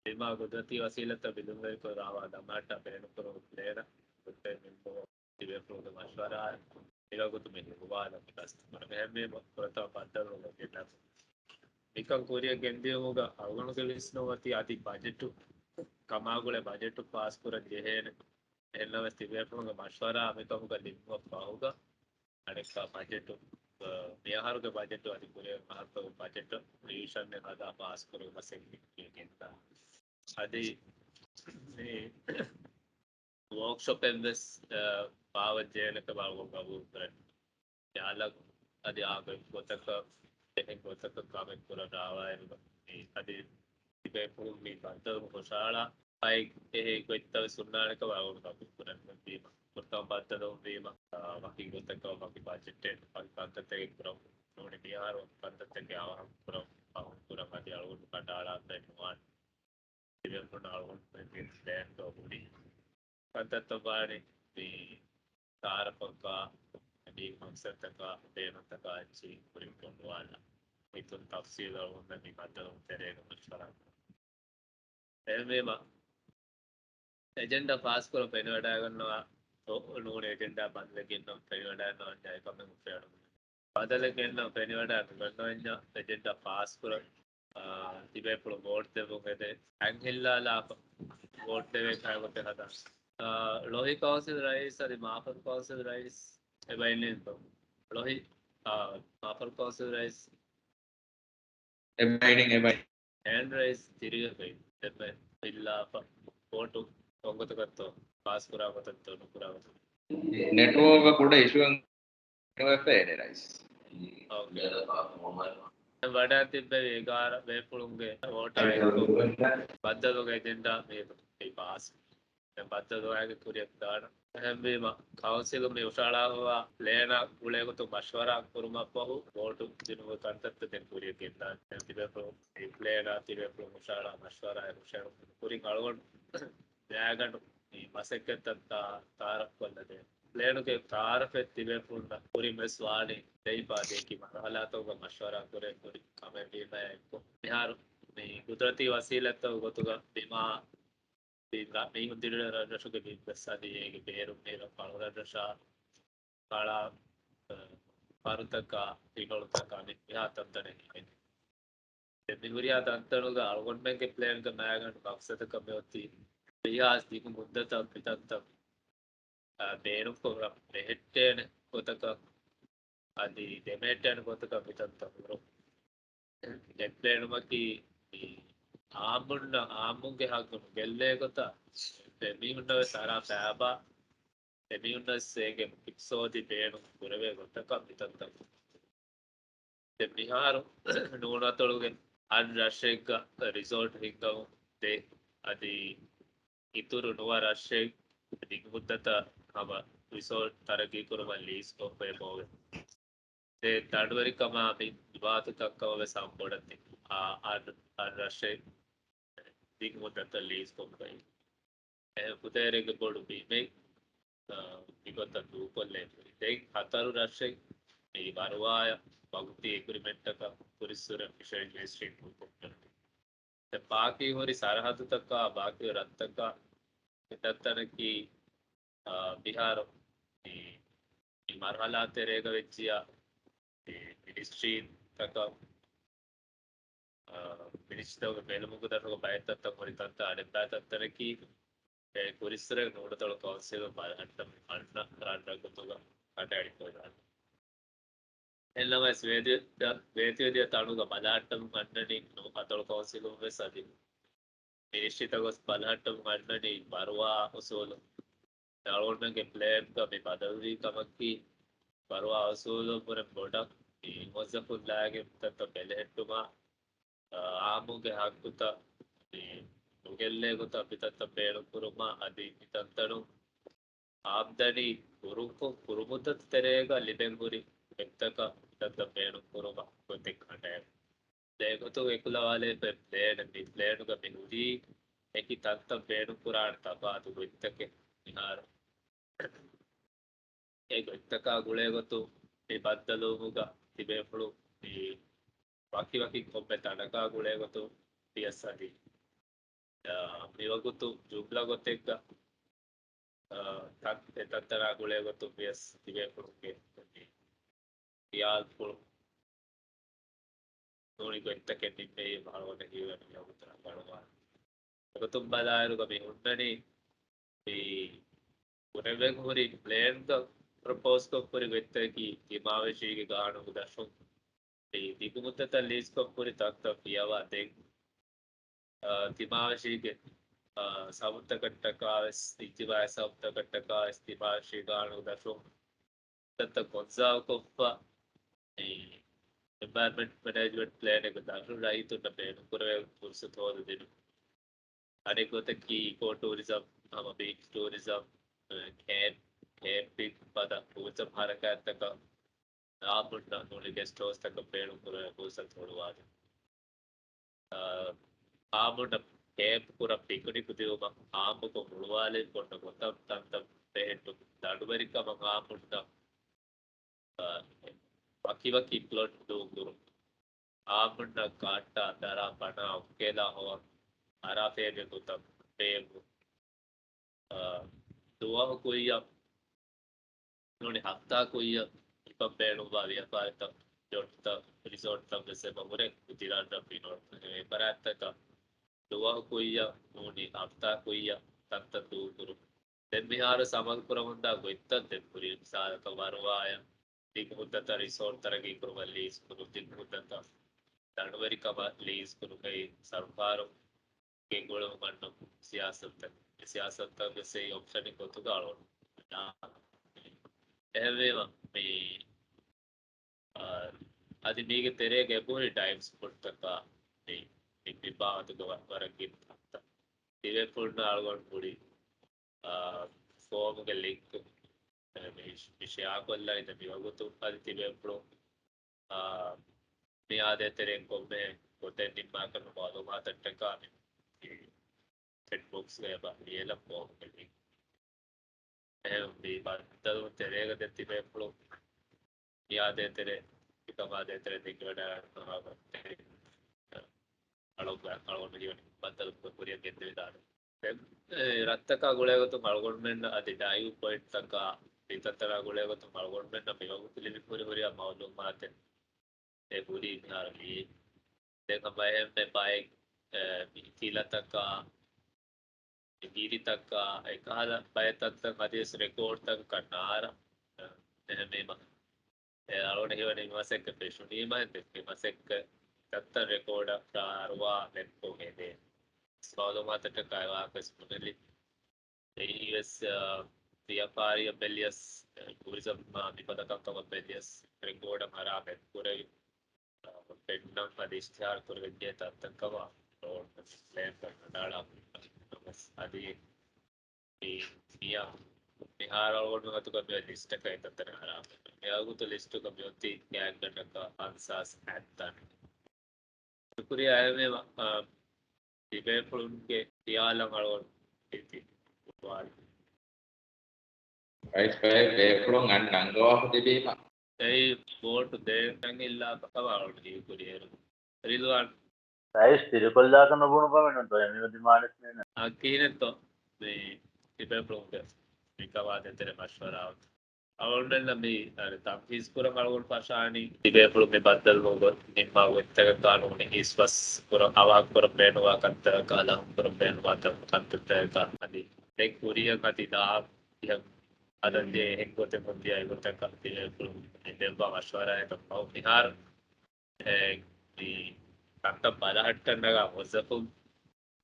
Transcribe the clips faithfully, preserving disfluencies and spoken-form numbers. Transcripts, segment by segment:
މިމާ ގުދުރަތީ ވަސީލަތްތައް ބިލުންވެރިކޮށް ރާވާ ދަމާއްޓާ ބޭނުންކުރުމުގެ ޕްލޭނަށް ގުޅޭ މެމްބަރުން ތިބޭފުޅުންގެ މަޝްވަރާއިން މިވަގުތު މި ނުވާލަން ގަސްތު ކުރަން. އެހެންވީމަ، ފުރަތަމަ ބައްދަލުވުމަށް ގެންދަން. މިކަން ކުރިއަށް ގެންދިޔުމުގަ އަޅުގަނޑުގެ ވިސްނުން އޮތީ އަދި ބަޖެޓު ކަމާގުޅޭ ބަޖެޓު ފާސްކުރަން ޖެހޭނެ. އެހެންނަމަވެސް ތިބޭފުޅުންގެ މަޝްވަރާ މިކަމުގަ ލިބުމަށް ފަހުގަ އަނެއްކާ ބަޖެޓު، އަ، މިއަހަރުގެ ބަޖެޓު އަދި ކުރިއަށް އަހަރު ބަޖެޓު ރިވިޝަން ހަދާ ފާސްކުރުމަށް ސެކްރެޓަރީ ގެންދާ. އަދި މި ވޯކްޝޮޕެއް ވެސް، އަ، ފާވައްޖެހޭނެކަމަށް ގަބޫލު ކުރަން. ޔާލަ އަދި އާ ގޮތް ގޮތަކަށް އެހެން ގޮތަކަށް ކަމެއް ކުރަން ރާވާއިރު އަދި ތިބޭފުޅުން މި ބައްދަލު ހުށަހަޅާ އެހެން ގޮތްތައް ވެސް ހުންނާނެކަމަށް ގަބޫލު ކުރަން ވީމަ. ފުރަތަމަ ބައްދަލުވުން ވީމަ، އާ، ވަކި ގޮތަކަށް ވަކި ބަޖެޓެއް ވަކި ކަންތައްތަކެއް ކުރަން ނޫނީ މިހާރު ވަކި ކަންތައްތަކެއް އަވަހަށް ކުރަން ފަހުން ކުރަން އަދި އަޅުގަނޑު ކަނޑައަޅާފައެއް ނުވާނެ. ތިބޭފުޅުން އަޅުގަނޑުމެންގެ ޕްލޭންތައް ހުރި ކަންތައްތައް ވާނީ މި ތައާރަފަކާ، މި މަޤްޞަދުތަކާ، ބޭނުންތަކާ އެއްޗެހި ކުރިން ފޮނުވާލާ. މިތުން ތަފްސީލު އަޅުގަނޑުމެން މި ބައްދަލުވުން ތެރޭގަ މަޝްވަރާ ކުރަން. އެހެންވީމަ، އެޖެންޑާ ފާސްކުރަން ފެނިވަޑައިގަންނަވާ ނޫނީ އެޖެންޑާ ބަދަލެއް ގެންނަން ފެނިވަޑައިގަންނަވާ އެކަމެއް އުފެއެވެ. ބަދަލެއް ގެންނަން ފެނިވަޑައި ނުގަންނަވަންޏާ އެޖެންޑާ ފާސްކުރަން، އާ، ތިބޭފުޅުން ވޯޓް ދެއްވުން ހެދޭ. އަތް ހިއްލާލާފަ ވޯޓް ދެވޭ ކައިގޮތެއް ހަދާ. އާ، ޅޮހި ކައުންސިލް ރައީސް އަދި މާފަރު ކައުންސިލް ރައީސް އެބައިންނެއްތޯ؟ ޅޮހި، އާ، މާފަރު ކައުންސިލް ރައީސް އެބައިނިން އެބައި. ހޭންޑް ރައިސް ތިރީހަކަށް ދެންމެ ފިއްލާފަ ވޯޓު ކޮންގޮތަކަށްތޯ ފާސްކުރާ ގޮތަށްތޯ ނުކުރާ ގޮތަށް. ނެޓްވޯކް ކުޑަ އިޝޫއެއް ނުވެފަ އެނެ ރައިސް. އޯކޭ. ވަޑާ ތިއްބެވި އެގާރަ ބޭފުޅުންގެ ވޯޓާ އެއްކޮށް ބައްދަލުގެ އެޖެންޑާ މި ފާސް. ދެން ބައްދަލުވާގެ ކުރިއަށް ދާނަ. އެހެންވީމަ، ކައުންސިލު މި ހުށަހަޅާފަވާ ޕްލޭނާ ގުޅޭގޮތުން މަޝްވަރާ ކުރުމަށްފަހު، ވޯޓު ދިނުމުގެ ކަންތައްތައް ދެން ކުރިއަށް ގެންދާނެ. ދެން ތިބޭފުޅުން މި ޕްލޭނާ ތިބޭފުޅުން ހުށަހަޅާ މަޝްވަރާއެއް ހުށަހެޅުން ކުރިން އަޅުގަނޑު ނޭގަނޑު މި މަސައްކަތްތައް ތާ-، ތައާރަފްކޮށްލަދޭން. ޕްލޭނުގެ ތައާރަފެއް ތިބޭފުޅުންނަށް ކުރިން ވެސް ވާނީ ދެއިފާ ދެއަކީ މަރުހަލާތަކުގަ މަޝްވަރާ ކުރޭ ކުރި ކަމެއް ވީމަޔާ އެއްކޮށް، މިހާރު މި ގުދުރަތީ ވަސީލަތްތަކުގެ ގޮތުގަ ބިމާ ބިން ރަ-، މީހުން ދިރިއުޅޭ ރަށްރަށުގެ ބިން ވެސް އަދި އޭގެ ބޭރުން މި ރަށް ފަޅު ރަށްރަށާ ފަޅާ، އަ، ފަރުތަކާ، ފިނގަޅުތަކާ މި ހުރިހާ ތަންތަނެއް ހިމެނޭ. ދެން މި ހުރިހާ ތަންތަނުގަ އަޅުގަނޑުމެންގެ ޕްލޭންގެ މައިގަނޑު މަޤްޞަދަކަށް މިއޮތީ ވީހާވެސް ދިގު މުއްދަތަށް މިތަންތަން، އަ، ބޭނުންކުރަން ބެހެއްޓޭނެ ގޮތަކަށް އަދި ދެމެހެއްޓޭނެ ގޮތަކަށް މިތަންތަން ހުރުން. ދެން ޕްލޭނުމަކީ މި އާއްމުންނަށް، އާއްމުންގެ ހައްގު ނުގެއްލޭ ގޮތަށް އެމީހުންނަށް ވެސް އަރާ ފައިބާ، އެމީހުންނަށް ވެސް އޭގެ އިޤްތިޞާދީ ބޭނުން ކުރެވޭ ގޮތަކަށް މިތަންތަން. ދެން މިހާރު ނޫނަތޮޅުގެ އަށް ރަށެއްގަ ރިސޯޓް ހިންގަމުން ދޭ އަދި އިތުރު ނުވަ ރަށެއް ދިގު މުއްދަތަށް ހަމަ ރިސޯޓް ތަރައްޤީ ކުރުމަށް ލީސް ކޮށްފައި ބޯވެ. ދެ ދަނޑުވެރިކަމާ މި ވާތު ތައްކަމަށް ވެސް ހަމަ ބޮޑަށް ތި އާ އަށް، އަށް ރަށެއް ދިގު މުއްދަތަށް ލީސް ކޮށްފައި. އެ ފުދޭވަރެއްގެ ބޮޑު ބިމެއް، އާ، މިގޮތަށް ދޫކޮށްލޭ. ދެން ހަތަރު ރަށެއް މި ބަރުވާޔަށް ވަގުތީ އެގްރިމެންޓަކަށް ކުރިއްސުރެ ފިޝަރީޒް މިނިސްޓްރީން ދޫކޮށްފައި. ދެން ބާކީ ހުރި ސަރަހައްދުތަކާ، ބާކީ ރަށްތަކާ މި ތަންތަނަކީ، އާ، މިހާރު މި، މި މަރުހަލާ ތެރޭގަ ވެއްޖިޔާ މި މިނިސްޓްރީތަކަށް، އާ، މިނިސްޓްރީތަކުގެ ބެލުމުގެ ދަށުގަ ބައެއް ތަންތަން ހުރި ތަންތަން އަޑެއްބައި ތަންތަނަކީ، އެ ކުރިއްސުރެ ނޫނަތޮޅު ކައުންސިލުން ބަލަހައްޓަމުން އަންނަ ރަށްރަށް ގޮތުގަ ކަނޑައެޅިފައިވާނެ. އެހެންނަމަވެސް ވޭތުވެދިޔަ، ވޭތުވެދިޔަ ތަނުގަ ބަލަހައްޓަމުން އަންނަނީ ނޫނަތޮޅު ކައުންސިލުން ވެސް އަދި މިނިސްޓްރީތައް ގޮސް ބަލަހައްޓަމުން އަންނަނީ ބަރުވާ އުސޫލު. އަޅުގަނޑުމެންގެ ޕްލޭންގަ މި ބަދަލުވީ ކަމަކީ، ބަރުވާ އުސޫލުން ބުނެ ބޮޑަށް މި މުވައްޒަފުން ލާގެ މިތަންތަން ބެލެހެއްޓުމާ، އާ، އާއްމުންގެ ހައްގުތައް މި ނުގެއްލޭ ގޮތަށް މިތަންތަން ބޭނުން ކުރުމާ އަދި މިތަންތަނުން އާމްދަނީ ކުރު-، ކުރު-، ކުރު މުއްދަތު ތެރޭގަ ލިބެން ހުރި އެއްޗަކަށް މިތަންތަން ބޭނުން ކުރުމަށް ގޮތެއް ކަނޑައެޅުން. އެގޮތުން އެކުލަވާލެވިފައި ޕްލޭނެއް މި ޕްލޭނުގަ މި ހުރީ އެކި ތަންތަން ބޭނުން ކުރާނެ ތަފާތު ގޮތްތަކެއް މިހާރު. އެ ގޮތްތަކާ ގުޅޭ ގޮތުން މި ބައްދަލުވުމުގަ ތިބޭފުޅުން މި ވަކިވަކި ކޮންމެ ތަނަކާ ގުޅޭ ގޮތުން ވިޔަސް އަދި އާ، މިވަގުތު ޖުމްލަ ގޮތެއްގަ، އާ، ތަން-، އެ ތަންތަނާ ގުޅޭ ގޮތުން ވިޔަސް ތިބޭފުޅުންގެ ޚިޔާލުފުޅު ނޫނީ ގޮތްތަކެއް ނިންމެވީމަ އަޅުގަނޑަށް ހީވަނީ މިވަގުތު ރަނގަޅުވާނެ. އެގޮތުން ބަލާއިރުގަ މި ހުންނަނީ މި ބުނެވެން ހުރި ޕްލޭންގަ ޕްރޮޕޯސްކޮށް ހުރި ގޮތްތަކަކީ ތިމާވެށީގެ ގާނޫނު ދަށުން މި ދިގުމުއްދަތަށް ލީޒްކޮށް ހުރި ތަންތަން ފިޔަވާ ދެން، އާ، ތިމާވެށީގެ، އާ، ސަބަބުތަކަށްޓަކާ ވެސް، އިޖްތިމާޢީ ސަބަބުތަކަށްޓަކާ ވެސް ތިމާވެށީ ގާނޫނު ދަށުން ތަންތަން ކޮންޒާވްކޮށްފަ، މި އެންވަޔަރަންމަންޓް މެނޭޖްމަންޓް ޕްލޭނެއްގެ ދަށުން ރައްޔިތުންނަށް ބޭނުންކުރެވޭ ފުރުސަތު ހޯދަދިނުން. އަނެއް ގޮތަކީ އިކޯ ޓޫރިޒަމް، ހަމަ ބީޗް ޓޫރިޒަމް، އެ، ކޭމް، ކޭމްޕިން ފަދަ ޓޫރިޒަމް ހަރަކާތްތަކަށް އާއްމުންނަށް ނޫނީ ގެސްޓް ހައުސްތަކަށް ބޭނުންކުރެވޭ ފުރުސަތު ހުޅުވާދިނުން. އާ، އާއްމުންނަށް ކޭމްޕް ކުރަން ޕިކުނިކު ދިއުމަށް އާއްމުކޮށް ހުޅުވާލެވި ބޮޑު ގޮތަށް ތަންތަން ބެހެއްޓުން ދަނޑުވެރިކަމަށް އާއްމުންނަށް، އާ، ވަކިވަކި ޕްލޮޓް ދޫކުރުން، އާއްމުންނަށް ކާއްޓާ ދަރާ ބަނާ އޮއްކޭލާ ހޮވަން އަރާ ފޭބެ ގޮތަށް ފޭބުން، އާ، ދުވަހު ކުއްޔަށް ނޫނީ ހަފްތާ ކުއްޔަށް ހިފަން ބޭނުންވާ ވިޔަފާރިތައް، ޔޮޓްތައް، ރިސޯޓްތައް ވެސް އެބަ ހުރޭ ކުދިރާން ރަށް ފިނޮޅު އެ ފަރާތްތަކަށް ދުވަހު ކުއްޔަށް ނޫނީ ހަފްތާ ކުއްޔަށް ތަންތަން ދޫކުރުން. ދެން މިހާރު ސަމާލުކުރަމުންދާ ގޮތްތައް ދެން ހުރީ މިސާލަކަށް ވަރުވާޔަށް ދިގު މުއްދަތަށް ރިސޯޓް ތަރައްގީ ކުރުމަށް ލީޒް ކުރުން، ދިގު މުއްދަތަށް ދަނޑުވެރިކަމަށް ލީޒް ކުރުމަށް ސަރުކާރު ގެންގުޅެވުމަށް ސިޔާސަތު، ސިޔާސަތުތައް ވެސް އެ އޮޕްޝަނެއް ގޮތުގަ އަޅުގަނޑު. އެހެންވީމަ، މި، އާ، އަދި މީގެ ތެރޭގަ އެބަހުރި ޑައިވް ސްޕޮޓްތަކާ، މި، މި، މި ބާވަތުގަ ވަ-، ވަރަށް ގިނަ ތަންތަން. ތިބޭފުޅުންނަށް އަޅުގަނޑު ހުރި، އާ، ފޯމުގެ ލިންކް މި، މި ޝެއާކޮށްލައިދެ މިވަގުތު އަދި ތިބޭފުޅުން އާ، މި އާދޭ ތެރެއިން ކޮންމެ ގޮތެއް ނިންމާކަށް މައުލޫމާތަށްޓަކާ މި ޗެޓް ބޮކްސްގައި ބަ ލިޔެލަން ފޯމުގެ ލިންކް. އެހެން މި ބައްދަލު ތެރޭގަ ދެ ތިބޭފުޅުން މި އާދޭ ތެރެ، މިކަމާ ދޭތެރެ ދެކިވަޑައިގަންނަވާ ގޮތެއް އަޅުގަ-، އަޅުގަނޑު ހީވަނީ ބައްދަލު ކުރިއަށް ގެންދެވިދާނެ. ދެން، އެ، ރަށްތަކާ ގުޅޭގޮތުން އަޅުގަނޑުމެންނަށް އަދި ޑައިވް ޕޮއިންޓްތަކާ މިތަންތަނާ ގުޅޭގޮތުން އަޅުގަނޑުމެންނަށް މިވަގުތު ލިބިފަ ހުރި ހުރިހާ މައުލޫމާތެއް އެ ހުރީ މިހާރު ލިޔެ. ދެން ހަމަ އެހެންމެ ބައެއް، އެ، މި ތިލަތަކާ، މި ގިރިތަކާ، އެކަހަލަ ބައެއް ތަންތަން އަދިވެސް ރެކޯޑްތަކަކަށް ނާރަ، އެ، އެހެންވީމަ އެ އަޅުގަނޑަށް ހީވަނީ މި މަސައްކަތް ފެށުނީމަ އެ މަސައްކަތް ތަންތަން ރެކޯޑަށް ރާރުވާ މެޕްކޮށް އެދޭ. މައުލޫމާތަކަށް ކައިވާކަސް ބުނެލި. އެއީވެސް، އާ، ވިޔަފާރިއަށް ބެލިޔަސް، ޓޫރިޒަމް މިފަދަ ކަންކަމަށް ބެލިޔަސް، ރެކޯޑަށް އަރާ މެޕް ކުރެވި، އާ، ފެންނަން އަދި އިޝްތިހާރު ކުރެވިއްޖެ ތަންތަން ކަމަށް ރޯޑް ޕްލޭން ނަޑާޅާ އަދި މި، މިޔާ މިހާރު އަޅުގަނޑު އަތުގަ މި ލިސްޓަކަށް އެތަންތަނަށް އަރާ. މިވަގުތު ލިސްޓުގަ މިއޮތީ ގާތްގަނޑަކަށް އަންސާސް ހަތްތަނެއް. ޝުކުރިއްޔާ އެހެންވީމަ، އާ، ތިބޭފުޅުންގެ ޚިޔާލަށް އަޅުގަނޑު އިތި ވާރި. ރައީސް ބޭފުޅުން އަންނަން ގޮވާފަ ތިބީމަ. އެއީ ވޯޓު ދޭން އިއްލާފަ ކަމަށް އަޅުގަނޑު ހީކުރި އޭރު. ރިލްވާން. ރައީސް ތިރިކޮށްލާކަށް ނުބުނު ކަމެއް ނޫންތޯ އެމީހުން ދިމާލަސް މީނަ. އާ، ކިހިނެއްތޯ މި ތިބޭފުޅުންގެ މިކަމާ ދޭތެރޭ މަޝްވަރާ އޮތީ. އަޅުގަނޑުމެންނަށް މި ތަންފީޒް ކުރަން އަޅުގަނޑު ފަށާނީ ތިބޭފުޅުން މި ބައްދަލުވުން ނިންމާ ގޮތްތަކަށް ގާނޫނީ އިސްވަސް ކުރަން އަވާހަކަ ކުރަން ބޭނުންވާ ކަންތަކަށް އަލާހުން ކުރަން ބޭނުންވާ ތަން-، ކަންތައްތަކަކަށް އަދި ދެން ކުރިއަށް އަދި ދާ އަދަދެއް އެހެން ގޮތެއް ހުން ދިޔަ އެގޮތަކަށް ތިބޭފުޅުން ދެއްވާ މަޝްވަރާއަކަށް ފަހު މިހާރު އެ، މި ކަންތައް ބަލަހައްޓަން ނަގާ މުވައްޒަފުން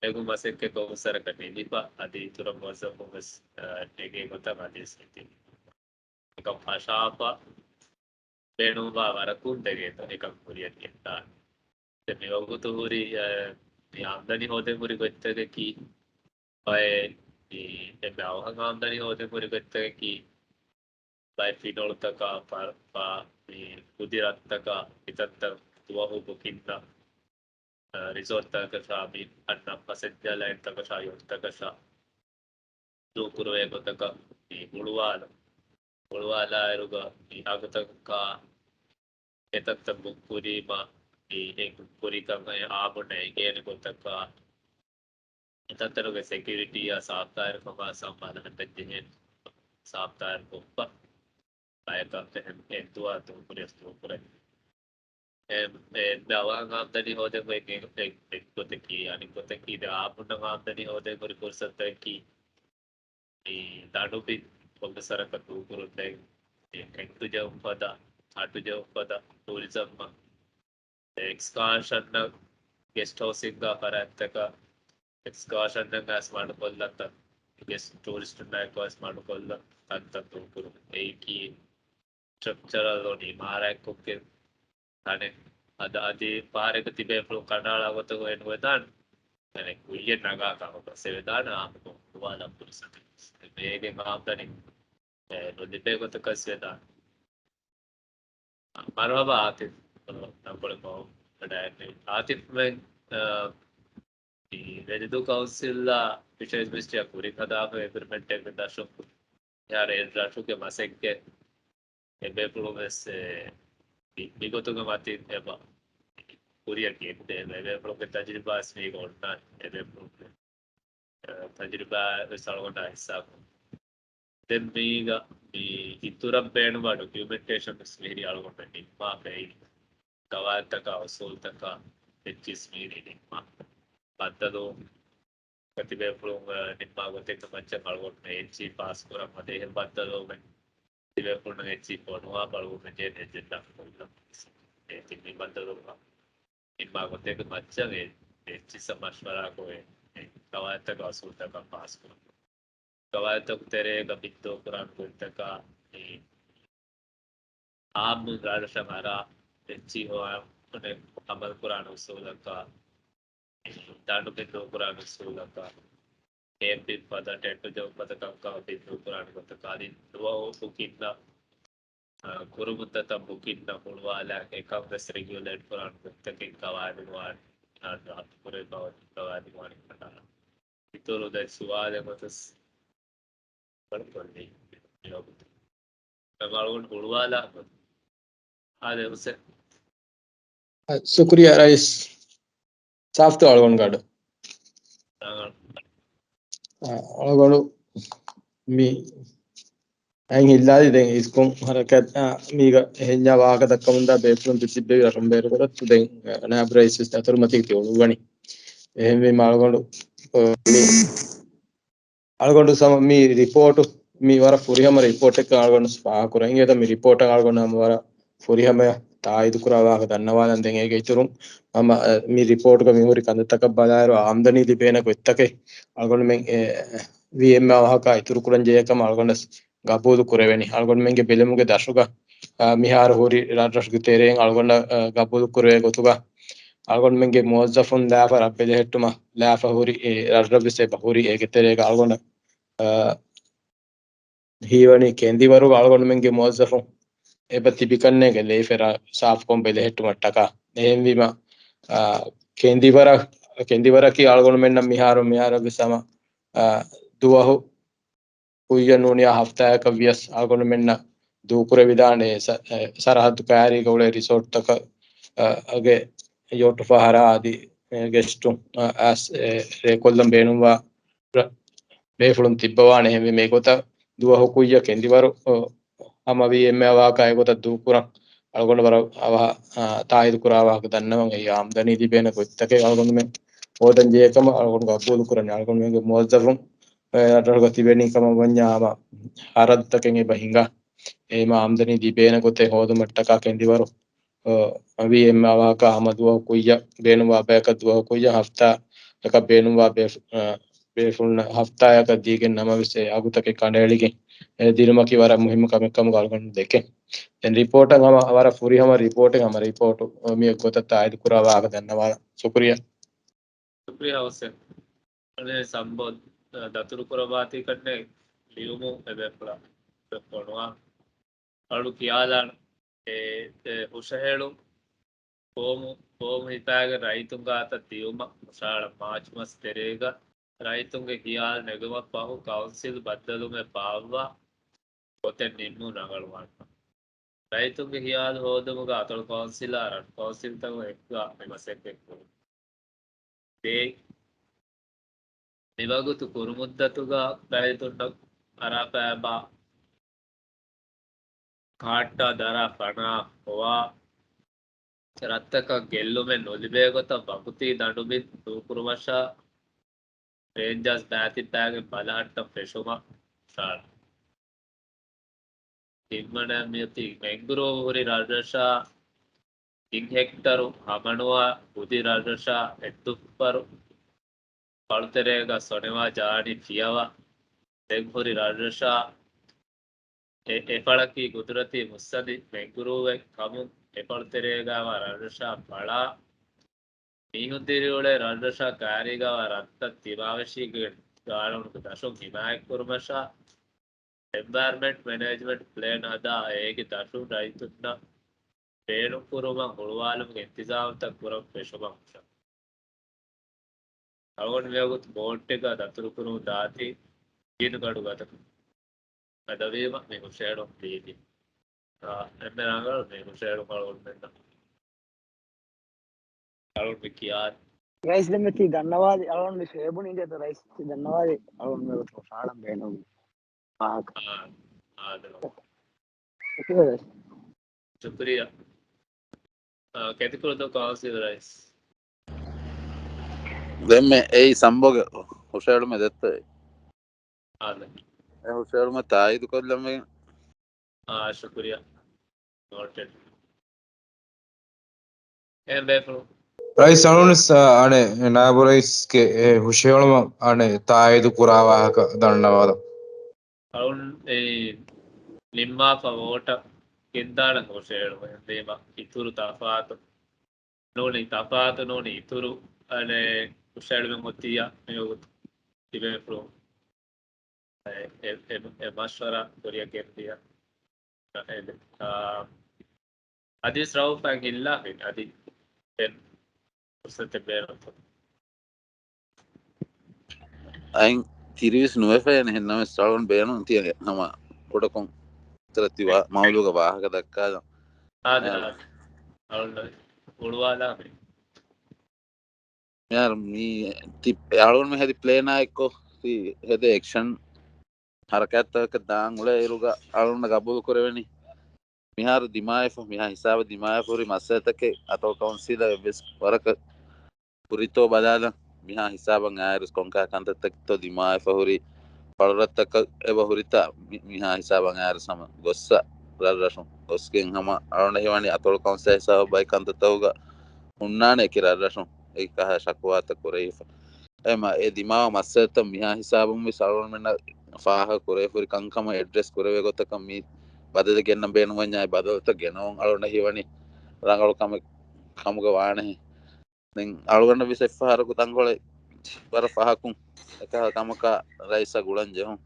އެގޮތް މަސައްކަތް ކޮން ސަރަކަށް ނިދިފަ އަދި އިތުރަށް މުވައްޒަފުން ވެސް، އަ، ނެގޭ ގޮތަށް އަދިވެސް އެތި އެކަން ފަށާފަ ބޭނުންވާ ވަރަކުން ދެގޭތޯ އެކަން ކުރިއަށް ގެންދާނެ. ދެން މިވަގުތު ހުރި، އަ، މި އާމްދަނީ ހޯދެން ހުރި ގޮތްތަކަކީ ބައެއް މި އެންމެ އަވަހަށް އާމްދަނީ ހޯދެން ހުރި ގޮތްތަކަކީ ބައެއް ފިނޮޅުތަކާ ފަ-، ފަ-، މި ކުދިރަތްތަކާ މިތަންތަން ދުވަހު ބުކިންތައް، އަ، ރިސޯޓްތަކަކަށާ މި އަންނަ ޕަސެންޖާ ލައިންތަކަށާ ޔޮޓްތަކަށާ ދޫކުރެވޭ ގޮތަކަށް މި ހުޅުވާލަ-، ހުޅުވާލާއިރުގަ މި އަގުތަކަކާ އެތަންތަން ބުކް ކުރީމަ މި އެ ބުކް ކުރިކަން އެ އާމުންނަށް އެނގޭނެ ގޮތަކަށް އެތައްތަރުގެ ސެކިއުރިޓީއާ ސާފްތާހިރުކަމާ ސަމާލަކަށް ޖެހޭ ސާފްތާހިރު ކޮށްފަ ބަޔަކަށް އެހެން އެއްދުވާ ދޫކުރިޔަސް ދޫކުރެއް. އެ، އެ، އެ އަވަހަށް އާމްދަނީ ހޯދެން އޮތް އެއް، އެއް، އެއްގޮތަކީ، އަނެއްގޮތަކީ ދެ އާބުންނަށް އާމްދަނީ ހޯދެން ހުރި ފުރުސަތަކީ މި ދަނޑުބިން ކޮންމެސްވަރަކަށް ދޫކުރުން ދެން އެ ކެންޓު ޖެހުން ފަދަ، ހަޓު ޖެހުން ފަދަ ޓޫރިޒަމްއަށް އެކްސްކާޝަންއަށް ގެސްޓް ހައުސިންގ ފަރާތްތަކަށް އެކްސްކާޝަންއަށް އައިސް މަޑުކޮށްލަން ތަން، ގެސްޓް ޓޫރިސްޓުންނާއެކު އައިސް މަޑުކޮށްލަން ތަންތަން ދޫކުރުން. އެއީކީ ސްޓްރަކްޗަރަލް އޮން އިމާރާތްކޮށްގެން ތަނެއް. އަދި، އަދި ފަހަރެއްގަ ތިބޭފުޅުން ކަނޑައަޅާ ގޮތަށް އޮތް ނުވެދާނެ. ތަނެއް ކުއްޔަށް ނަގާ ކަމަކަށް ސެވެދާނެ އާއްމުކޮށް ހުޅުވާލަން ފުރުސަތެއް. އެ ބޭގެން އާމްދަނީ އެ، ނުލިބޭ ގޮތަކަށް ސެވެދާނެ. މަރުހަބާ އާތިފް، ނަންކޮޅެއް ބަހު އަޑައިގެން. އާތިފް މެން، އަ، މި ވެލިދޫ ކައުންސިލްއާ ފިޝަރީޒް މިނިސްޓްރީއާ ކުރިން ހަދާފަ އެގްރިމެންޓެއްގެ ދަށުން އެހާރު އެ ރަށުގެ މަސައްކަތް އެބޭފުޅުން ވެސް އެ، މި، މިގޮތުގެ މަތިން އެބަ ކުރިއަށް ގެންދޭ. އެބޭފުޅުންގެ ތަޖުރިބާ ވެސް މީގަ އޮންނާނެ. އެބޭފުޅުންގެ، އެ، ތަޖުރިބާ ވެސް އަޅުގަނޑާ ހިއްސާކޮށް. ދެން މީގަ މި އިތުރަށް ބޭނުންވާ ޑޮކިއުމެންޓޭޝަން ވެސް މިހިރީ އަޅުގަނޑުމެން ނިންމާފައި. ގަވާއިދުތަކާ އުސޫލުތަކާ އެއްޗިސް މީރި ނިންމާ. ބައްދަލުވުން ތިބޭފުޅުން ނިންމާ ގޮތެއްގެ މައްޗަށް އަޅުގަނޑު އެއްޗި ޕާސް ކުރަން މަދެހެން ބައްދަލުވުމެއް. ތިބޭފުޅުން އެއްޗި ބޮނުވާ ބަޅުވުމެއް ޖެހޭ އެޖެންޑާ ކޮށްލަން. އޭ ތިން މި ބައްދަލުވުމަށް ނިންމާ ގޮތެއްގެ މައްޗަށް އެ އެއްޗިސް މަޝްވަރާކޮށް އެ ގަވާއިދުތަކާ އުސޫލުތަކާ ޕާސް ކުރަން. ގަވާއިދުތަކު ތެރޭގަ ބިންދޫ ކުރާން ގޮތްތަކާ އާއްމު ރަށްރަށަށް އަރާ އެއްޗިހި ހޮވާ އަމަލު ކުރާނެ އުސޫލަކާ، ދަނޑު ބިންދޫ ކުރާނެ އުސޫލަކާ، ކޭމްޕިން ފަދަ، ޓެންޓު ޖެހުން ފަދަ ކަންކަމަށް ބިންދޫ ކުރާނެ ގޮތަކާ، އަދި ދުވަހު ބުކިންނަށް، އާ، ކުރުމުން ދަތަން ބުކިންނަށް ހުޅުވާލާ އެކަން ވެސް ރެގިއުލޭޓް ކުރާނެ ގޮތްތަކެއް ގަވާއިދު ވާނެ، ރައްދު ކުރެވި ގަވާއިދު ވާނެ ކަނޑައަޅާ. އިތުރު ދެން ސުވާލެއް ގޮތަސް ވަންކޮށްލީ. އަޅުގަނޑު ހުޅުވާލާ އާދެ ހުސެން. އަ، ޝުކުރިއްޔާ ރައީސް. ސާފްތޯ އަޅުގަނޑު ގަޑު؟ އަ، އަޅުގަނޑު މި އައިން ހިއްލާލި ދެން އިސްކޮން ހަރަކާތް، އަ، މީގަ އެހެންޏާ ވާހަކަ ދައްކަމުންދާ ބޭފުޅުން ތިއްބެވި ރަށުން ބޭރުކުރައްތު ދެން، އަ، ނާއިބު ރައީސް ވެސް ދަތުރުމަތީގަ އުޅުއްވަނީ. އެހެންވީމަ އަޅުގަނޑު، އަ، މި އަޅުގަނޑު ސަމ-، މި ރިޕޯޓު، މި ވަރަށް ފުރިހަމަ ރިޕޯޓެއްކަން އަޅުގަނޑު ފާހަގަކުރަން. އިނގޭތަ މި ރިޕޯޓަށް އަޅުގަނޑު ހަމަ ވަރަށް ފުރިހަމަޔަށް ތާއީދުކުރާ ވާހަކަ ދަންނަވާލަން. ދެން އޭގެ އިތުރުން ހަމަ، އަ، މި ރިޕޯޓުގަ މިހުރި ކަންތައްތަކަށް ބަލާއިރު އާމްދަނީ ލިބޭނެ ގޮތްތަކެއް އަޅުގަނޑުމެން ވީއެމްއާ ވާހަކަ އިތުރުކުރަން ޖެހޭ ކަމަށް އަޅުގަނޑަށް ގަބޫލު ކުރެވެނީ. އަޅުގަނޑުމެންގެ ބެލުމުގެ ދަށުގަ، އަ، މިހާރު ހުރި ރަށްރަށުގެ ތެރެއިން އަޅުގަނޑަށް، އަ، ގަބޫލު ކުރެވޭ ގޮތުގަ އަޅުގަނޑުމެންގެ މުވައްޒަފުން ލާފަ ރަށް ބެލެހެއްޓުމަށް ލާފަ ހުރި އެ ރަށްރަށް ވެސް އެބަ ހުރި. އޭގެ ތެރޭގަ އަޅުގަނޑަށް، އަ، ހީވަނީ ކެނދިވަރުގަ އަޅުގަނޑުމެންގެ މުވައްޒަފުން އެބަ ތިބިކަންނޭގެ ލޭފަ ރަށް ސާފުކޮށް ބެލެހެއްޓުމަށްޓަކާ. އެހެންވީމަ، އަ، ކެނދިވަރަށް، ކެނދިވަރަކީ އަޅުގަނޑުމެންނަށް މިހާރު، މިހާރަށް ވެސް ހަމަ، އަ، ދުވަހު ކުއްޔަށް ނޫނިޔާ ހަފްތާއަކަށް ވިޔަސް އަޅުގަނޑުމެންނަށް ދޫކުރެވިދާނެ ސަ-، އެ، ސަރަހައްދު ކައިރީގަ އުޅޭ ރިސޯޓްތަކަށް، އަ، އަގެ ޔޯޓު ފަހަރާ އަދި، އެ، ގެސްޓުން، އަ، އަސް، އެ، ރޭކޮށްލަން ބޭނުންވާ ރަ-، ބޭފުޅުން ތިއްބަވާނެ. އެހެންވީމަ އެގޮތަށް ދުވަހު ކުއްޔަށް ކެނދިވަރު، އަ، ހަމަވީ އެންމެ އަވަހަކާ އެގޮތަށް ދޫކުރަން އަޅުގަނޑު ވަރަށް އަވަހަށް، އާ، ތާއީދު ކުރާ ވާހަކަ ދަންނަވަން. އެއީ އާމްދަނީ ލިބޭނެ ގޮތްތަކެއް އަޅުގަނޑުމެން ހޯދަން ޖެހޭ ކަމަށް އަޅުގަނޑު ގަބޫލު ކުރަނީ. އަޅުގަނޑުމެންގެ މުވައްޒަފުން އެ ރަށްރަށުގަ ތިބެނީ ކަމަށް ވަންޏާ ހަމަ ހަރަދުތަކެއް އެބަ ހިނގާ. އެހެންވީމަ އާމްދަނީ ލިބޭނެ ގޮތެއް ހޯދުމަށްޓަކާ ކެނދިވަރު، އަ، ވީއެމް އަވަހަކާ ހަމަ ދުވަހު ކުއްޔަށް ބޭނުންވާ ބަޔަކަށް ދުވަހު ކުއްޔަށް ހަފްތާއަކަށް ބޭނުންވާ ބޭފު-، އަ، ބޭފުޅުންނަށް ހަފްތާއަކަށް ދީގެން ނަމަވެސް އެ އަގުތަކެއް ކަނޑައެޅިގެން އެ ދިނުމަކީ ވަރަށް މުހިއްމު ކަމެއް ކަމުގަ އަޅުގަނޑު ދެކެން. ދެން ރިޕޯޓަށް ހަމަ ވަރަށް ފުރިހަމަ ރިޕޯޓެއް ހަމަ ރިޕޯޓު މި ގޮތަށް ތާއީދު ކުރާ ވާހަކަ ދަންނަވާލަން. ޝުކުރިއްޔާ. ޝުކުރިއްޔާ ހުސެން. އަނެއް ސަމްބޯ ދަތުރު ކުރައްވާތީ ކަންނޭ ލިޔުމު އެބޭފުޅާ ފޮނުވާ އަޅު ކިޔާލާން. އެ، އެ، ހުށަހެޅުން ފޯމު، ފޯމު ހިފާގެން ރައްޔިތުންގެ އަތަށް ދިޔުމަށް ހުށަހަޅަން. މާޗު މަސް ތެރޭގަ ރައްޔިތުންގެ ޚިޔާލު ނެގުމަށް ފަހު ކައުންސިލް ބައްދަލުމެއް ބާއްވާ ގޮތެއް ނިންމުން ރަނގަޅުވާން. ރައްޔިތުންގެ ޚިޔާލު ހޯދުމުގަ އަތޮޅު ކައުންސިލާ ރަށު ކައުންސިލްތަކުން އެކުގަ މި މަސައްކަތް ކުރުން. ދޭއް، މިވަގުތު ކުރުމުއްދަތުގަ ރައްޔިތުންނަށް އަރާފައިބާ ކާއްޓާ ދަރާ ފަނާ ހޮވާ ރަށްތަކަށް ގެއްލުމެއް ނުލިބޭ ގޮތަށް ވަގުތީ ދަނޑުބިން ދޫކުރުމަށާ، ރޭންޖާސް ބާތިއްބާގެން ބަލަހައްޓަން ފެށުމަށް ހުށަހަޅުން. ތިންވަނައަށް މިއޮތީ މެންގްރޯވް ހުރި ރަށްރަށާ، ތިން ހެކްޓަރު ހަމަނުވާ ކުދި ރަށްރަށާ ހެއްދުފަރު ފަޅުތެރޭގަ ސޮނެވާ ޖާނި ފިޔަވާ ދެން ހުރި ރަށްރަށާ، އެ، އެފަޅަކީ ގުދުރަތީ މުއްސަނދި މެންގްރޫވެއް ކަމުން އެފަޅުތެރޭގަވާ ރަށްރަށާ ފަޅާ، މީހުން ދިރިއުޅޭ ރަށްރަށާ ކާރީގަވާ ރަށްތައް ތިމާވެށީގެން ގާޅުނުގެ ދަށުން ހިމާޔަތްކުރުމަށާ، އެންވަޔަރަމެންޓް މެނޭޖްމަންޓް ޕްލޭން ހަދާ، އޭގެ ދަށުން ރައްޔިތުންނަށް ބޭނުންކުރުމަށް ހުޅުވާލުމުގެ އިންތިޒާމުތައް ކުރަން ފެށުމަށް ހުށަހަޅުން. އަޅުގަނޑު މިވަގުތު ބޯޓެއްގަ ދަތުރުކުރުމުން ދާތީ ގިނަ ގަޑު ގަދަކަށް. އަދަވީމަ މި ހުށަހެޅުން ދީދި. އާ، އެންމެ ރަނގަޅު މި ހުށަހެޅުން އަޅުގަނޑުމެންނަށް. އަޅުގަނޑު މި ކިޔާ. ރައީސް ދެންމެ ތީ ދަންނަވާލި، އަޅުގަނޑު މި ފޭބުނީ ދޭތޯ ރައީސް ތީ ދަންނަވާލި، އަޅުގަނޑު މި ގޮތަށް ފާޅަން ބޭނުން. އާ، އާ، ދެން. ޝުކުރިއްޔާ. އާ، ކެތިކުޅުދޫ ކައުންސިލް ރައީސް. ދެންމެ އެއީ ސަމްބޯގެ ހުށަހެޅުމެއް ދެއްތޯ؟ އާދެ. އެ ހުށަހެޅުމަށް ތާއީދު ކޮށްލަމެ. އާ، ޝުކުރިއްޔާ. ނޯޓެޑް. އެހެން ބޭފުޅުން. ރައީސް އަޅުން ސ-، އަނެ، ނާއިބު ރައީސްގެ އެ ހުށަހެޅުމަށް އަނެ ތާއީދު ކުރާ ވާހަކަ ދަންނަވާލަ. އަޅުން އެ ނިންމާފަ ވޯޓަށް ގެންދާނަން ހުށަހެޅުމަށް އެހެންވީމަ އިތުރު ތަފާތު ނޫނީ، ތަފާތު ނޫނީ، އިތުރު އަނެ ހުށަހެޅުމެއް އޮތިއްޔާ މިވަގުތު ތިބޭފުޅުން އެ، އެ، އެ، އެ މަޝްވަރާ ކުރިއަށް ގެންދިޔަ. އެ، އާ، އަދި ރައޫފް އަން ހިއްލާފިން އަދި ދެން ފުރުސަތެއް ބޭނުންތޯ؟ އައިން ތިރީސް ނުވެފައޭ އެހެންނަމަވެސް އަޅުގަނޑު ބޭނުން ތިޔަ ހަމަ ކުޑަކޮށް ތަރަތިބާ މައުލޫގަ ވާހަކަ ދައްކާލަން. އާދެ، އާ. އާދެ. އަޅުގަނޑު އުޅުވާލާ މި. މިހާރު މީ ތި-، އަޅުގަނޑު މި ހެދި ޕްލޭނާ އެއްކޮށް ތި ހެދޭ އެކްޝަން ހަރަކާތްތަކަކަށް ދާން އުޅޭ އިރުގަ އަޅުގަނޑަށް ގަބޫލު ކުރެވެނީ. މިހާރު ދިމާވެފަ، މިހާ ހިސާބަށް ދިމާވެފަ ހުރި މައްސަލަތަކެއް އަތޮޅު ކައުންސިލަށް އެއްވެސް ވަރަކަށް ހުރިތޯ ބަލާލަން. މިހާ ހިސާބަށް އާއިރު ކޮންކަހަލަ ކަންތައްތަކެއްތޯ ދިމާވެފަ ހުރި ފަޅުރަށްތަކަށް އެބަ ހުރިތާ މި-، މިހާ ހިސާބަށް އާއިރު ހަމަ ގޮއްސަ ރަށްރަށުން ގޮސްގެން ހަމަ އަޅުގަނޑަށް ހީވަނީ އަތޮޅު ކައުންސިލާ ހިސާބަށް ބައި ކަންތައްތަކުގަ ހުންނާނެ އެކި ރަށްރަށުން އެކި ކަހަލަ ޝަކުވާތައް ކުރެވިފަ. އެމަ އެ ދިމާވާ މައްސަލަތައް މިހާ ހިސާބުން ވެސް އަޅުގަނޑުމެންނަށް ފާހަގަ ކުރެވިފަ ހުރި ކަންކަމަށް އެޑްރެސް ކުރެވޭ ގޮތަކަށް މި ބަދަލެއް ގެންނަން ބޭނުންވަންޏާ އެ ބަދަލުތައް ގެނައުން އަޅުގަނޑަށް ހީވަނީ ރަނގަޅު ކަމެއް ކަމުގަ ވާނެހެން. ދެން އަޅުގަނޑަށް ވެސް އެއްފަހަރަކު ތަންކޮޅެއް ވަރަށް ފަހަކުން އެކަހަލަ ކަމަކާ ރައީސަށް ގުޅަން ޖެހުން.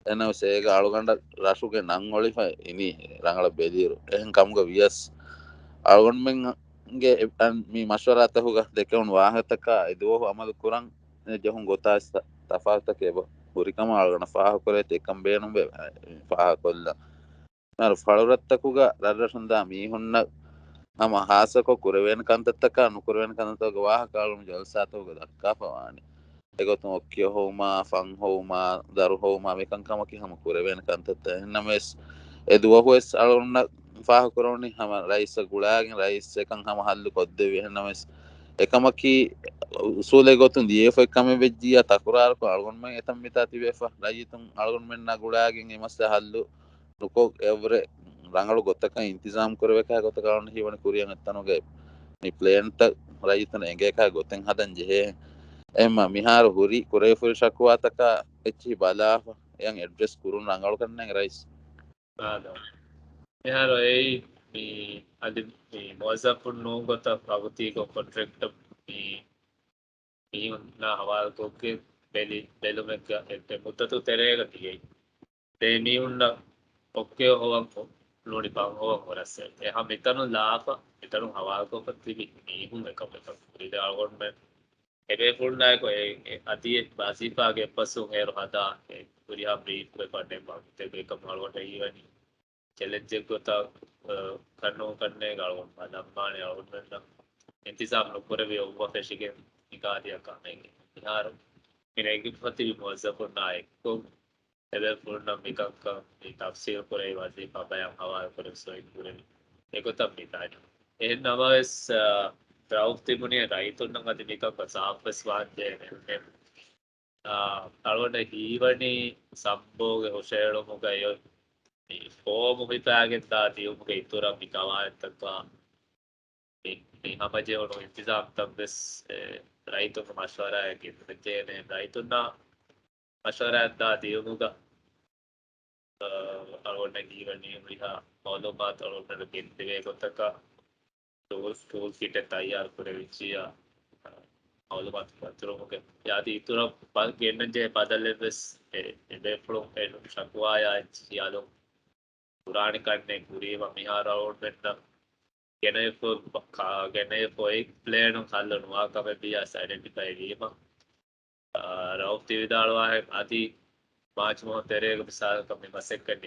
އެހެންނަމަވެސް އޭގަ އަޅުގަނޑަށް ރަށުގެ ނަން އޮޅިފަ އިނީ ރަނގަޅަށް ބެލިއިރު. އެހެން ކަމުގަ ވިޔަސް އަޅުގަނޑުމެންގެ އެ-، އަން-، މި މަޝްވަރާތަކުގަ ދެކެވުނު ވާހަކަތަކާ އެ ދުވަހު އަމަލު ކުރަން ޖެހުނު ގޮތާ ތަ-، ތަފާތުތަކެއް އެބަ ހުރިކަމަށް އަޅުގަނޑަށް ފާހަގަކުރޭތީ އެކަން ބޭނުންވެ ފާހަގަކޮށްލަން. މިހާރު ފަޅުރަށްތަކުގަ ރަށްރަށުން ދާ މީހުންނަށް ހަމަ ހާއްސަކޮށް ކުރެވޭނެ ކަންތައްތަކާ ނުކުރެވޭނެ ކަންތައްތަކުގެ ވާހަކަ އަޅުގަނޑު ޖަލްސާތަކުގަ ދައްކާފަ ވާނެ. އެގޮތުން އޮއްކިޔަ ހޮވުމާ، ފަން ހޮވުމާ، ދަރު ހޮވުމާ މިކަންކަމަކީ ހަމަ ކުރެވޭނެ ކަންތައްތައް. އެހެންނަމަވެސް، އެ ދުވަހުވެސް އަޅުގަނޑަށް ފާހަގަކުރެވުނީ ހަމަ ރައީސަށް ގުޅާގެން ރައީސް އެކަން ހަމަ ހައްލު ކޮށްދެއްވި. އެހެންނަމަވެސް، އެކަމަކީ އުސޫލެއް ގޮތުން ދިޔައިފައި ކަމެއް ވެއްޖިއްޔާ ތަކުރާރުކޮށް އަޅުގަނޑުމެން އެތަން މިތާ ތިބޭފަ ރައްޔިތުން އަޅުގަނޑުމެންނާ ގުޅާގެން އެ މައްސަލަ ހައްލު ނުކޮށް، އެއަށްވުރެ ރަނގަޅު ގޮތަކަށް އިންތިޒާމް ކުރެވޭކަހަލަ ގޮތަކަށް އަޅުގަނޑަށް ހީވަނީ ކުރިއަށް އެއްތަނުގައި މި ޕްލޭންތައް ރައްޔިތުން އެނގޭކަހަލަ ގޮތެއް ހަދަން ޖެހޭ. އެހެންމަ މިހާރު ހުރި، ކުރެވިފަ ހުރި ޝަކުވާތަކާ އެއްޗިހި ބަލާފަ، އެއަށް އެޑްރެސް ކުރުން ރަނގަޅުކަންނޭނގެ ރައީސް. އާދެ. މިހާރު އެއީ މި އަދި މި މުވައްޒަފުން ނޫން ގޮތަށް ވަގުތީގަ ކޮންޓްރެކްޓަށް މި މީހުންނާ ހަވާލުކޮށްގެން ބެލި، ބެލުމެއްގަ އެއްވެ މުއްދަތު ތެރޭގަ ތިޔައީ. ދެ މީހުންނަށް އޮއްކޭ ހޮވަން ނޫނީ ފަން ހޮވަން ހުރަސް އެ ހަމަ މިތަނުން ލާފަ، މިތަނުން ހަވާލުކޮށްފަ ތިބި މީހުން އެކަމަކަށް ކުރި ދެ އަޅުގަނޑުމެން އެބޭފުޅުންނާއެކު އެ، އެ އަދި އެ ވަޒީފާގެ އެއްބަސްވުން އޭރު ހަދާ އެ ހުރިހާ ބްރީފް އެ ބަނޑެއް ވާ ގޮތެއް އެކަމަށް އަޅުގަނޑަށް ހީވަނީ. ޗެލެންޖެއް ގޮތަށް، އަ، ކަންނޫން ކަންނޭނގެ އަޅުގަނޑު ބަލަންވާނެ އަޅުގަނޑުމެންނަށް އިންތިޒާމް ނުކުރެވި އޮއްވަ ފެށިގެން މި ގާދިއަކާ މެންގެ. މިހާރު މި ނެގިފަ ތިބި މުވައްޒަފުންނާ އެއްކޮށް، އެބޭފުޅުންނަށް މިކަންކަން މި ތަފްސީލް ކުރެވި ވަޒީފާ ބަޔަށް ހަވާލުކުރެވި ސޮއި ކުރެވި އެގޮތަށް މި ދާނެ. އެހެން ނަމަވެސް، އާ، ރައުފް ތިބުނީ ރައްޔިތުންނަށް އަދި މިކަންކަން ސާފުވެސް ވާންޖެހޭނެ. އާ، އަޅުގަނޑަށް ހީވަނީ ސަމްބޯގެ ހުށަހެޅުމުގައި މި ފޯމު ހިފާގެން ދާ ދިޔުމުގެ އިތުރަށް މި ގަވާއިދުތަކާ މި، މި ހަމަޖެހުނު އިންތިޒާމްތައް ވެސް، އެ، ރައްޔިތުންގެ މަޝްވަރާއެއް ގެންދަންޖެހޭނެ. ރައްޔިތުންނާ މަޝްވަރާއެއް ދާ ދިޔުމުގަ، އަ، އަޅުގަނޑަށް ހީވަނީ ހުރިހާ މައުލޫމާތު އަޅުގަނޑަށް ގެންދެވޭ ގޮތަކަށް ޓޫލް، ޓޫލް ކިޓެއް ތައްޔާރު ކުރެވިއްޖިއްޔާ، މައުލޫމާތު ފަތުރުމުގެ އަދި އިތުރަށް ބަ-، ގެންނަންޖެހޭ ބަދަލެއް ވެސް އެ، އެބޭފުޅުން އެން ޝަކުވާޔާ އެއްޗިހި އަލުން ކުރާނެ ކަންނެއް ކުރީމަ މިހާރު އަޅުގަނޑުމެންނަށް ގެނައިފަ-، ކާ-، ގެނައިފައި ޕްލޭނުން ހައްލު ނުވާ ކަމެއް ވިޔަސް އައިޑެންޓިފައި ވީމަ، އާ، ރައުފް ތި ވިދާޅުވާހެން އަދި މާޗް މަހު ތެރޭގަ މިސާލަކަށް މި މަސައްކަތް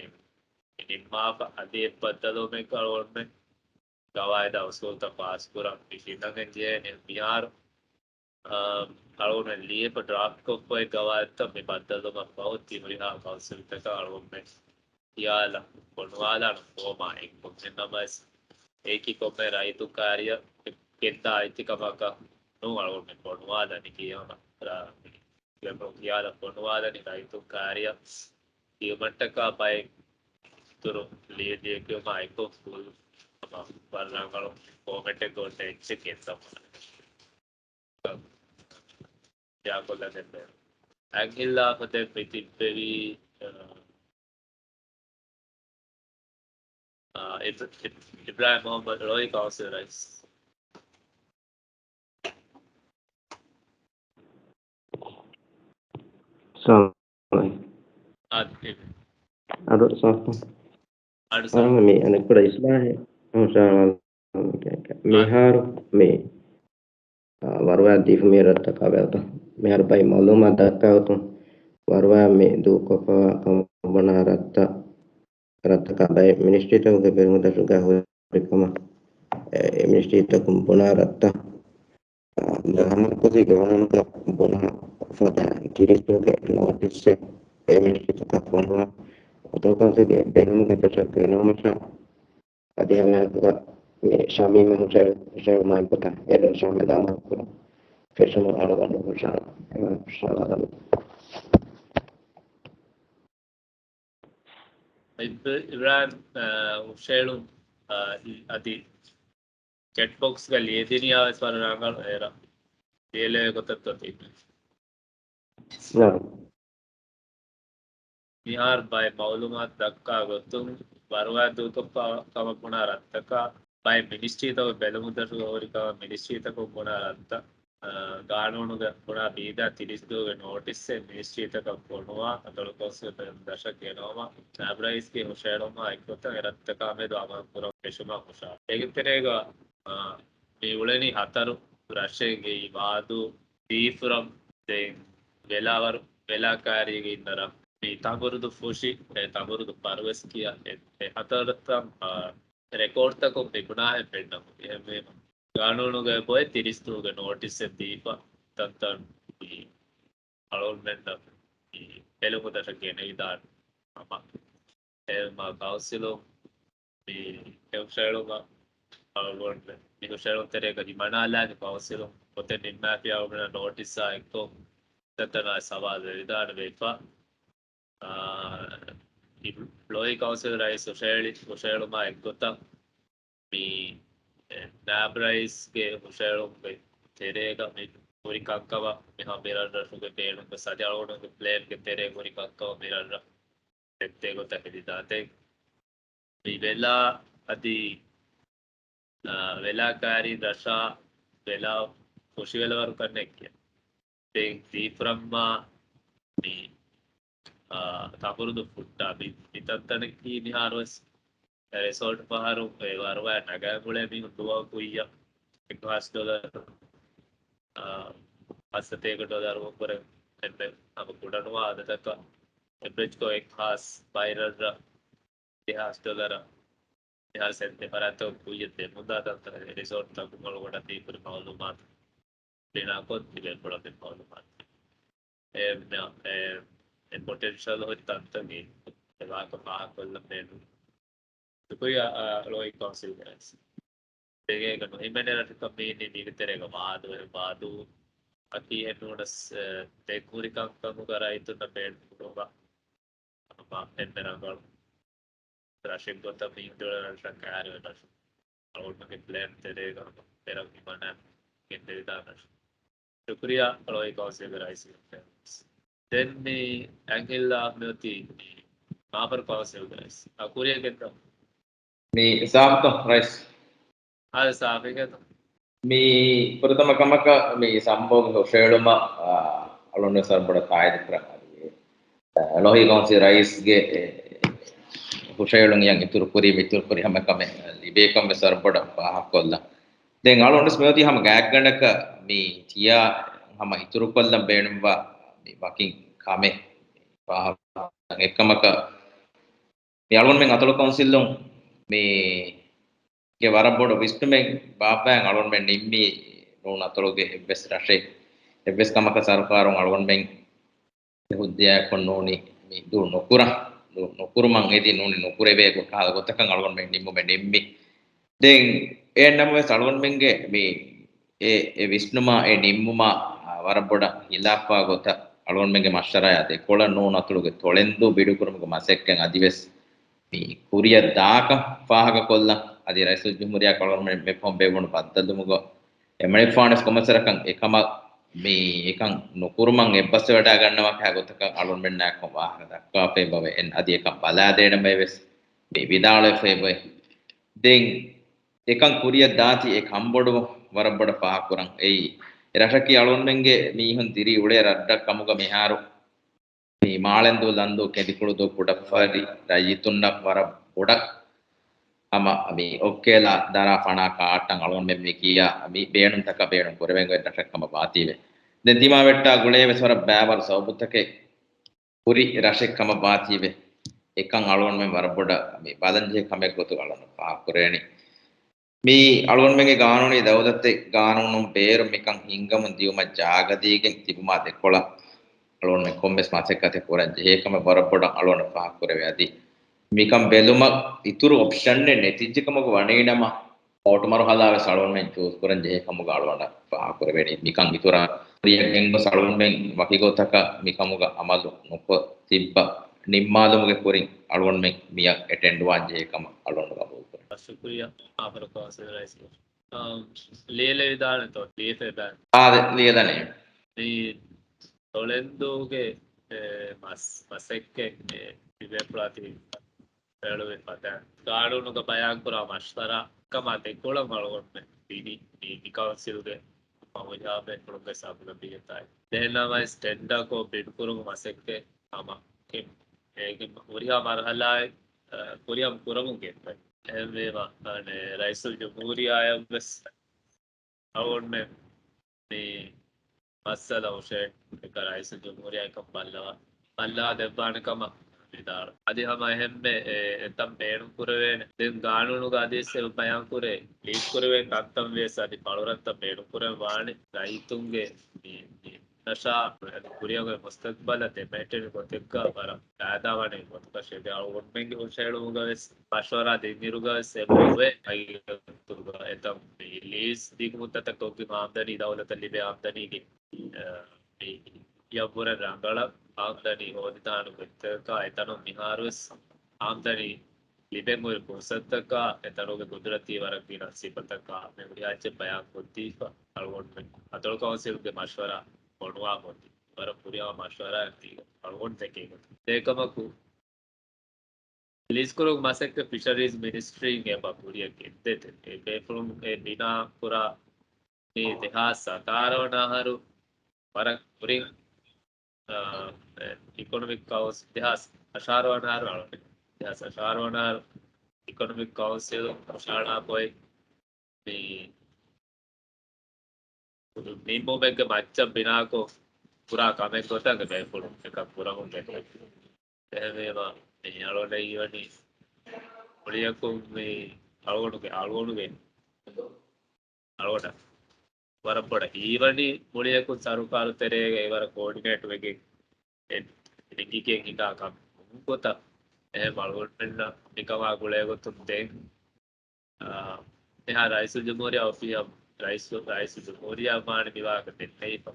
ނިންމާފަ އަދި އެއްބައްދަލުވުމެއްގަ އަޅުގަނޑުމެން ގަވާއިދާ އުސޫލުތައް ފާސްކުރަން މި ފިނަން ޖެހޭނެ މިހާރު. އަ، އަޅުގަނޑުމެން ލިޔެފަ ޑްރާފްޓްކޮށްފައި ގަވާއިދުތައް މި ބައްދަލުވުމަށްފަހު ތި ހުރިހާ ކައުންސިލްތަކަށް އަޅުގަނޑުމެން ހިޔާލަށް ފޮނުވާލާނަން ފޯމާ އެއްކޮށް. އެހެންނަމަވެސް އެއީކީ ކޮންމެ ރައްޔިތުން ކާރިޔަށް ގެންދާ އެއްޗެއް ކަމަކަށް ނޫން. އަޅުގަނޑުމެން ފޮނުވާލަނީ ކިޔަމަ ކިޔާލަ ފޮނުވާލަނީ ރައްޔިތުން ކާރިޔަށް ކިޔުމަށްޓަކާ ބައެއް އިތުރު ލިޔެލިޔެކިޔުމާ އެއްކޮށް ވަރަށް ރަނގަޅު ފޯމެޓެއް ގޮންނަ އެއްޗެއް ގެންދަމުން. ޔާކޮށްލަދެއްވޭ. އަންހިލާފަ ދެން މި ތިއްބެވީ، އަ، އަ، އިބް-، އިބް-، އިބްރާހިމް މުހައްމަދު ޅޮއި ކައުންސިލް ރައީސް. ސަލާމް އަލައިކުމް. އާދެ. އަޑު ސާފު. އަޑު ސާފު. އާ، މި އަނެއްކުޑަ އިސްލާހެއް. އާ، ސަލާމް އަލައިކުމް. މިހާރު މި، އާ، ވަރުވާ ދީފަ މި ރަށްތަކާ ބެލުތު. މިހާރު ބައި މައުލޫމާތު ދައްކާގޮތުން ވަރުވާ މި ދޫކޮށްފަވާ ކަމަށް ބުނާ ރަށްތައް، ރަށްތަކާ ބައި މިނިސްޓްރީތަކުގެ ބެލުމުދަށުގަ ހުރި ކަމަށް، އެ، މިނިސްޓްރީތަކުން ބުނާ ރަށްތައް މަރުކަޒީ ގަވަރނަރުގެ ބުނާ ފަދަ ތިރީސް ދުވަހުގެ ނޯޓިސްއެއް އެ މިނިސްޓްރީތަކަށް ފޮނުވާ އަތޮޅުކައުންސިލްގެ ބެލުމުގެ ދަށަށް ގެނައުމަށާ އަދި ހަމައެކަނި މި ޝަމީމް ހުށަހެޅު-، ހުށަހެޅުމާ އެއްގޮތަށް އެ ދަށަށް ހަމަ ދާމާ ކުރަން ފެށުމުން އަޅުގަނޑު ހުށަހަޅަ-، ހުށަހަޅަ-، އިބް-، އިބްރާހިމް، އާ، ހުށަހެޅުން، އާ، އަދި ޗެޓް ބޮކްސްގަ ލިޔެދިނިޔާ ވެސް ވަރަށް ރަނގަޅު އޭރަށް ލިޔެލެވޭ ގޮތަށް ތިބި. ނަމަ. މިހާރު ބައެއް މައުލޫމާތު ދައްކާ ގޮތުން ވަރުވާ ދޫކޮށްފަ ކަމަށް ބުނާ ރަށްތަކާ ބައެއް މިނިސްޓްރީތަކުގެ ބެލުމުދަށުގަ ހުރި ކަމަށް މިނިސްޓްރީތަކުން ބުނާ ރަށްތައް، އާ، ގާނޫނުގެ ބުނާ ބީދާ ތިރީސް ދުވަހުގެ ނޯޓިސްއެއް މިނިސްޓްރީތަކަށް ފޮނުވާ އަތޮޅު ކައުންސިލް ދަށަށް ގެނައުމަށް ނާއިބު ރައީސްގެ ހުށަހެޅުމާ އެއްގޮތަށް އެ ރަށްތަކާމެދު އަމަލު ކުރަން ފެށުމަށް ހުށަހަޅަ. އޭގެ ތެރޭގަ، އާ، މި އުޅެނީ ހަތަރު ރަށެއްގެ ވާދޫ ދީފުރަށް ދެން ވެލާވަރު، ވެލާކާރީގެ އިންނަ ރަށް. މި ތަނބުރުދު ފުށި، އެ ތަނބުރުދު ފަރުވެސް ކިޔާ އެ، އެ ހަތަރު ރަށްތައް، އާ، ރެކޯޑްތަކުން މި ބުނާހެން ފެންނަމު. އެހެންވީމަ، ގާނޫނުގައި ބޮއެ ތިރީސް ދުވަހުގެ ނޯޓިސްއެއް ދީފަ، ތަންތަން މި އަޅުގަނޑުމެންނަށް މި ބެލުމުދަށަށް ގެނެވިދާނެ ހަމަ. އެހެންވީމަ ކައުންސިލުން މި ހުށަހެޅުމަށް އަޅުގަނޑު މި ހުށަހެޅުން ތެރޭގަ ހިމަނާލާނެ ކައުންސިލުން ގޮތެއް ނިންމާފިޔާ އޮންނަ ނޯޓިސްއާ އެއްކޮށް ތަންތަނާ ސަވާލު ވެވިދާނެ ވެފަ. އާ، އިބް-، ޅޮއި ކައުންސިލް ރައީސް ހުށަހެޅި-، ހުށަހެޅުމާ އެއްގޮތަށް މި، އެ، ނާއިބު ރައީސްގެ ހުށަހެޅުމުގެ ތެރޭގަ މި ހުރި ކަންކަމަށް މި ހަމަ މި ރަށްރަށުގެ ބޭނުންވެސް އަދި އަޅުގަނޑުގެ ޕްލޭންގެ ތެރޭ ހުރި ކަންކަމަށް މި ރަށްރަށް ދެއްތޭ ގޮތަށް ހެދިދާތެ. މި ވެލާ އަދި، އާ، ވެލާކާރި ރަށާ ވެލާ ފުށިވެލަވަރު ކަންނެއް ކިޔަން. ދެން ދީފުރަށްމާ މި، އާ، ތަނބުރުދު ފުއްޓާ މި، މި ތަންތަނަކީ މިހާރުވެސް ރިސޯޓް ފަހަރު އެ ވަރުވާ ނަގާ މުޅޭ މީހުން ދުވަހު ކުއްޔަށް އެއްހާސް ޑޮލަރު، އާ، ހަސަތޭކަ ޑޮލަރު ވަންކުރެ އެންމެ ހަމަ ކުޑަނުވާ އަދަދަކަށް އެވްރެޖްކޮށް އެއްހާސް ބައިރަށްރަށް ދެހާސް ޑޮލަރަށް ދެހާސް އެއް ދެ ފަރާތްތަކުން ކުއްޔަށް ދެމުންދާ ތަންތަން ރިސޯޓްތަކުން އަޅުގަނޑަށް ދީފައި ކުރި މައުލޫމާތު ބިނާކޮށް ތިބޭފުޅުން މި މައުލޫމާތު. އެ، މި، އެ، އެ ޕޮޓެންޝަލް ހުރި ތަންތަން އެ ވާހަކަ ފާހަގަކޮށްލަން ބޭނުން. ޝުކުރިއްޔާ، އާ، ޅޮހި ކައުންސިލް ގައިސް. ދެން އޭގަ ނުހިމެނޭ ރަށަކަށް މި އިނީ މީގެ ތެރޭގަ ވާދޫ، އެ ވާދޫ އަކީ އެނޫނަސް، އެ، ދެން ހުރި ކަންކަމުގަ ރައްޔިތުންނަށް ބޭނުން ކުރުމަށް ހަމަ އެންމެ ރަނގަޅު ރަށެއް ގޮތަށް މި އިންޑިއަ ރަށަށް ކައިރިވެ ރަށު. އަޅުގަނޑުމެންގެ ޕްލޭން ތެރޭގަ ހަމަ އެރަށް ހިމަނާ ގެންދެވިދާނެ ރަށު. ޝުކުރިއްޔާ ޅޮހި ކައުންސިލްގެ ރައީސް. ދެން މި އަންހިލްލާ މިއޮތީ މި މާފަރު ކައުންސިލްގެ ރައީސް. އަ، ކުރިއަށް ގެންދަމު. މި ސާފުތަ ރައީސް؟ އާ، ސާފުގެ. މި ފުރަތަމަ ކަމަކަށް މި ސަމްބޯގެ ހުށައެޅުމަށް، އާ، އަޅުގަނޑު ސަރުބޮޑަށް ތާއީދު ކުރަން. އަދި، އާ، ޅޮހި ކައުންސިލް ރައީސްގެ، އެ، ހުށައެޅުން އިތުރު ކުރީ، މި އިތުރު ކުރި ހަމަ ކަމެއް ލިބޭކަން ވެސް ސަރުބޮޑަށް ފާހަގަކޮށްލަން. ދެން އަޅުގަނޑު ވެސް މިއޮތީ ހަމަ ގާތްގަނޑަކަށް މި ތިޔާ ހަމަ އިތުރުކޮށްލަން ބޭނުންވާ މި ވަކިން ކަމެއް ފާހަގަކޮށްލަން. އެއްކަމަކަށް މި އަޅުގަނޑުމެން އަތޮޅު ކައުންސިލުން މީގެ ވަރަށް ބޮޑު ވިސްނުމެއް ބާއްވާ އަޅުގަނޑުމެން ނިންމީ ނޫން އަތޮޅުގެ އެއްވެސް ރަށެއް، އެއްވެސް ކަމަކަށް ސަރުކާރުން އަޅުގަނޑުމެން ހުއްދަޔާއެއްކޮށް ނޫނީ މި ދޫ ނުކުރަން، ދޫ ނުކުރުމަށް އެދި ނޫނީ ނުކުރެވޭ ގޮ-، ކަހަލަ ގޮތަކަށް އަޅުގަނޑުމެން ނިންމުމެއް ނިންމި. ދެން އެހެން ނަމަވެސް އަޅުގަނޑުމެންގެ މި އެ، އެ ވިސްނުމާ، އެ ނިންމުމާ، އާ، ވަރަށް ބޮޑަށް ހިލާފްވާ ގޮތަށް އަޅުގަނޑުމެންގެ މަޝްވަރާއާ ދެކޮޅަށް ނޫން އަތޮޅުގެ ތޮޅެންދޫ ބިޑުކުރުމުގެ މަސައްކަތް އަދިވެސް މި ކުރިއަށް ދާކަން ފާހަގަކޮށްލަން. އަދި ރައީސުލްޖުމްހޫރިއްޔާ އަޅުގަނޑުމެން މި ފަހުން ބޭއްވުނު ބައްދަލުވުމުގަ އެމަނިކުފާނުވެސް ކޮންމެސްވަރަކަށް އެކަމަށް މި އެކަން ނުކުރުމަށް އެއްބަސްވެވަޑައިގަންނަވާ ކަހަލަ ގޮތަކަށް އަޅުގަނޑުމެންނާއެކު ވާހަކަ ދައްކާފައި ބަވެ އެން އަދި އެކަން ބަލާދޭނަމޭ ވެސް މި ވިދާޅުވެފައި ބަވެ. ދެން އެކަން ކުރިއަށް ދާތީ އެ ކަންބޮޑުވުން ވަރަށް ބޮޑަށް ފާހަގަކުރަން. އެއީ، އެ ރަށަކީ އަޅުގަނޑުމެންގެ މީހުން ދިރިއުޅޭ ރަށްރަށް ކަމުގަ މިހާރު މި މާޅެންދޫ، ލަންދޫ، ކެނދިކުޅުދޫ، ކުޑަފަރި ރައްޔިތުންނަށް ވަރަށް ބޮޑަށް ހަމަ މި އޮއްކޭލާ ދަރާ ފަނާ ކާއްޓަން އަޅުގަނޑުމެން މި ކިޔާ މި ބޭނުންތަކަށް ބޭނުން ކުރެވެން އޮތް ރަށެއް ކަމަށް ވާތީވެ. ދެން ތިމާ ވެއްޓާ ގުޅޭ ވެސް ވަރަށް ބައިވަރު ސަބަބުތަކެއް ހުރި ރަށެއް ކަމަށް ވާތީވެ. އެކަން އަޅުގަނޑުމެން ވަރަށް ބޮޑަށް މި ބަލަންޖެހޭ ކަމެއް ގޮތުގަ އަޅުގަނޑު ފާހަގަކުރޭނީ. މި އަޅުގަނޑުމެންގެ ގާނޫނީ ދައުލަތެއް ގާނޫނުން ބޭރު މިކަން ހިންގަމުން ދިއުމަށް ޖާގަދީގެން ތިބުމާ ދެކޮޅަށް އަޅުގަނޑުމެން ކޮންމެސް މަސައްކަތެއް ކުރަން ޖެހޭ ކަމެއް ވަރަށް ބޮޑަށް އަޅުގަނޑަށް ފާހަގަކުރެވޭ. އަދި މިކަން ބެލުމަށް އިތުރު އޮޕްޝަނެއް ނެތިއްޖެ ކަމަކު ވަނީނަމަ، ކޯޓު މަރުހަލާ ވެސް އަޅުގަނޑުމެން ޗޫސް ކުރަން ޖެހޭ ކަމުގަ އަޅުގަނޑަށް ފާހަގަކުރެވޭނީ. މިކަން އިތުރަށް ކުރިއަށް ގެންގޮސް އަޅުގަނޑުމެން ވަކި ގޮތަކަށް މިކަމުގަ އަމަލު ނުކޮށް ތިއްބަ ނިންމާލުމުގެ ކުރިން އަޅުގަނޑުމެން މިއަށް އެޓެންޑްވާން ޖެހޭ ކަމަށް އަޅުގަނޑު ގަބޫލުކުރަން. ޝުކުރިއްޔާ. އާ، ލިޔެލެވިދާނެތޯ؟ ލިޔެފައިބާ. އާދެ، ލިޔެލަނީ. މި ތޮޅެންދޫގެ، އެ، މަސް-، މަސައްކަތް މި ތިބޭފުޅާ ތި އެޅުވި ފަދަ ގާނޫނުގަ ބަޔާންކުރާ މަޝްވަރާ ކަމާ ދެކޮޅަށް އަޅުގަނޑުމެން ދިނީ މި ކައުންސިލްގެ ހުރިހާ ބޭފުޅުންގެ ސަބުގަ ބިހިތާއި. ދެންނަމަވެސް ޓެންޑަރކޮށް ބިޑްކުރުމުގެ މަސައްކަތް ހަމަ އެ ހުރިހާ މަރުހަލާއެއް، އަ، ކުރިއަށް ކުރަމުން ގެންދަނީ. އެހެންވީމަ، އަނެއް ރައީސުލްޖުމްހޫރިއްޔާއަށްވެސް އަޅުގަނޑުމެން މި މައްސަލަ ހުށައެޅި ރައީސުލްޖުމްހޫރިއްޔާ އެކަން ބައްލަވާ، ބައްލަވާ ދެއްވާނެ ކަމަށް ވިދާޅުވި. އަދި ހަމަ އެހެންމެ އެ، އެތަން ބޭނުން ކުރެވޭނެ. ދެން ގާނޫނުގަ އަދިވެސް އެ ބަޔާން ކުރޭ، ލީސް ކުރެވޭނެ ތަންތަން ވިޔަސް އަދި ފަޅުރަށްތައް ބޭނުން ކުރަން ވާނެ. ރައްޔިތުންގެ މި، މި ރަށާ ކުރިއަށް އޮތް މުސްތަޤްބަލަށް ދެމެހެއްޓެނި ގޮތެއްގަ ވަރަށް ފައިދާވާނެ ގޮތަކަށް އެ އަޅުގަނޑުމެންގެ ހުށައެޅުމުގަ ވެސް މަޝްވަރާ ދިންއިރުގަ ވެސް އެބަ އޮވޭ. އައިގެ އަތޮޅުގަ އެތަން މި ލީސް ދިގު މުއްދަތަށް ކޮށްގެން އާމްދަނީ ދައުލަތަށް ލިބޭ އާމްދަނީގެ، އަ، މި އެއަށްވުރެ ރަނގަޅަށް އާމްދަނީ ހޯދިދާނެ ގޮތްތަކަކާ އެތަނުން މިހާރުވެސް އާމްދަނީ ލިބެން ހުރި ފުރުސަތުތަކާ އެތަނުގެ ގުދުރަތީ ވަރަށް ގިނަ ސިފަތަކާ މި ހުރިހާ އެއްޗެއް ބަޔާން ކޮށްދީފަ އަޅުގަނޑުމެން އަތޮޅު ކައުންސިލްގެ މަޝްވަރާ ގޮނުވާ ހޯދި ވަރަށް ހުރިހާ މަޝްވަރާއެއް ދީގެން އަޅުގަނޑު ދެކޭ ގޮތަށް. އެކަމަކު ލީސްކުރުމުގެ މަސައްކަތް ފިޝަރީޒް މިނިސްޓްރީން އެބަ ކުރިއަށް ގެންދެވޭ. އެ ބޭފުޅުން އެ ބިނާ ކުރާ މި ދެހާސް ސަތާރަ ވަނަ އަހަރު ވަރަށް ކުރިން، އާ، އެ، އިކޮނޮމިކް ކައުންސިލް ދެހާސް އަށާރަ ވަނަ އަހަރު އަޅުގަނޑު، ދެހާސް އަށާރަ ވަނަ އަހަރު އިކޮނޮމިކް ކައުންސިލް ހުށަހަޅާފައި މި ނިންމުމެއްގެ މައްޗަށް ބިނާކޮށް ކުރާ ކަމެއް ގޮތަށް ބޭފުޅުން އެކަން ކުރަމުން ގެންދަވި. އެހެންވީމަ، މި އަޅުގަނޑަށް ހީވަނީ މުޅިއަކުން މި އަޅުގަނޑުގެ، އަޅުގަނޑުގެ، އަޅުގަނޑަށް ވަރަށް ބޮޑަށް ހީވަނީ މުޅިއަކުން ސަރުކާރު ތެރޭގަ އެވަރަށް ކޯޑިނޭޓް ވެގެން އެ ނިނގިގެން ހިނގާ ކަމެއް ނޫން ގޮތަށް. އެހެން އަޅުގަނޑުމެންނަށް މިކަމާ ގުޅޭގޮތުން ދެން، އާ، އެހާ ރައީސުލްޖުމްހޫރިއްޔާ އޮފީހަށް ރައީސު، ރައީސުލްޖުމްހޫރިއްޔާ މާނަ މިވާހަކަ ދެންނެވިފަ.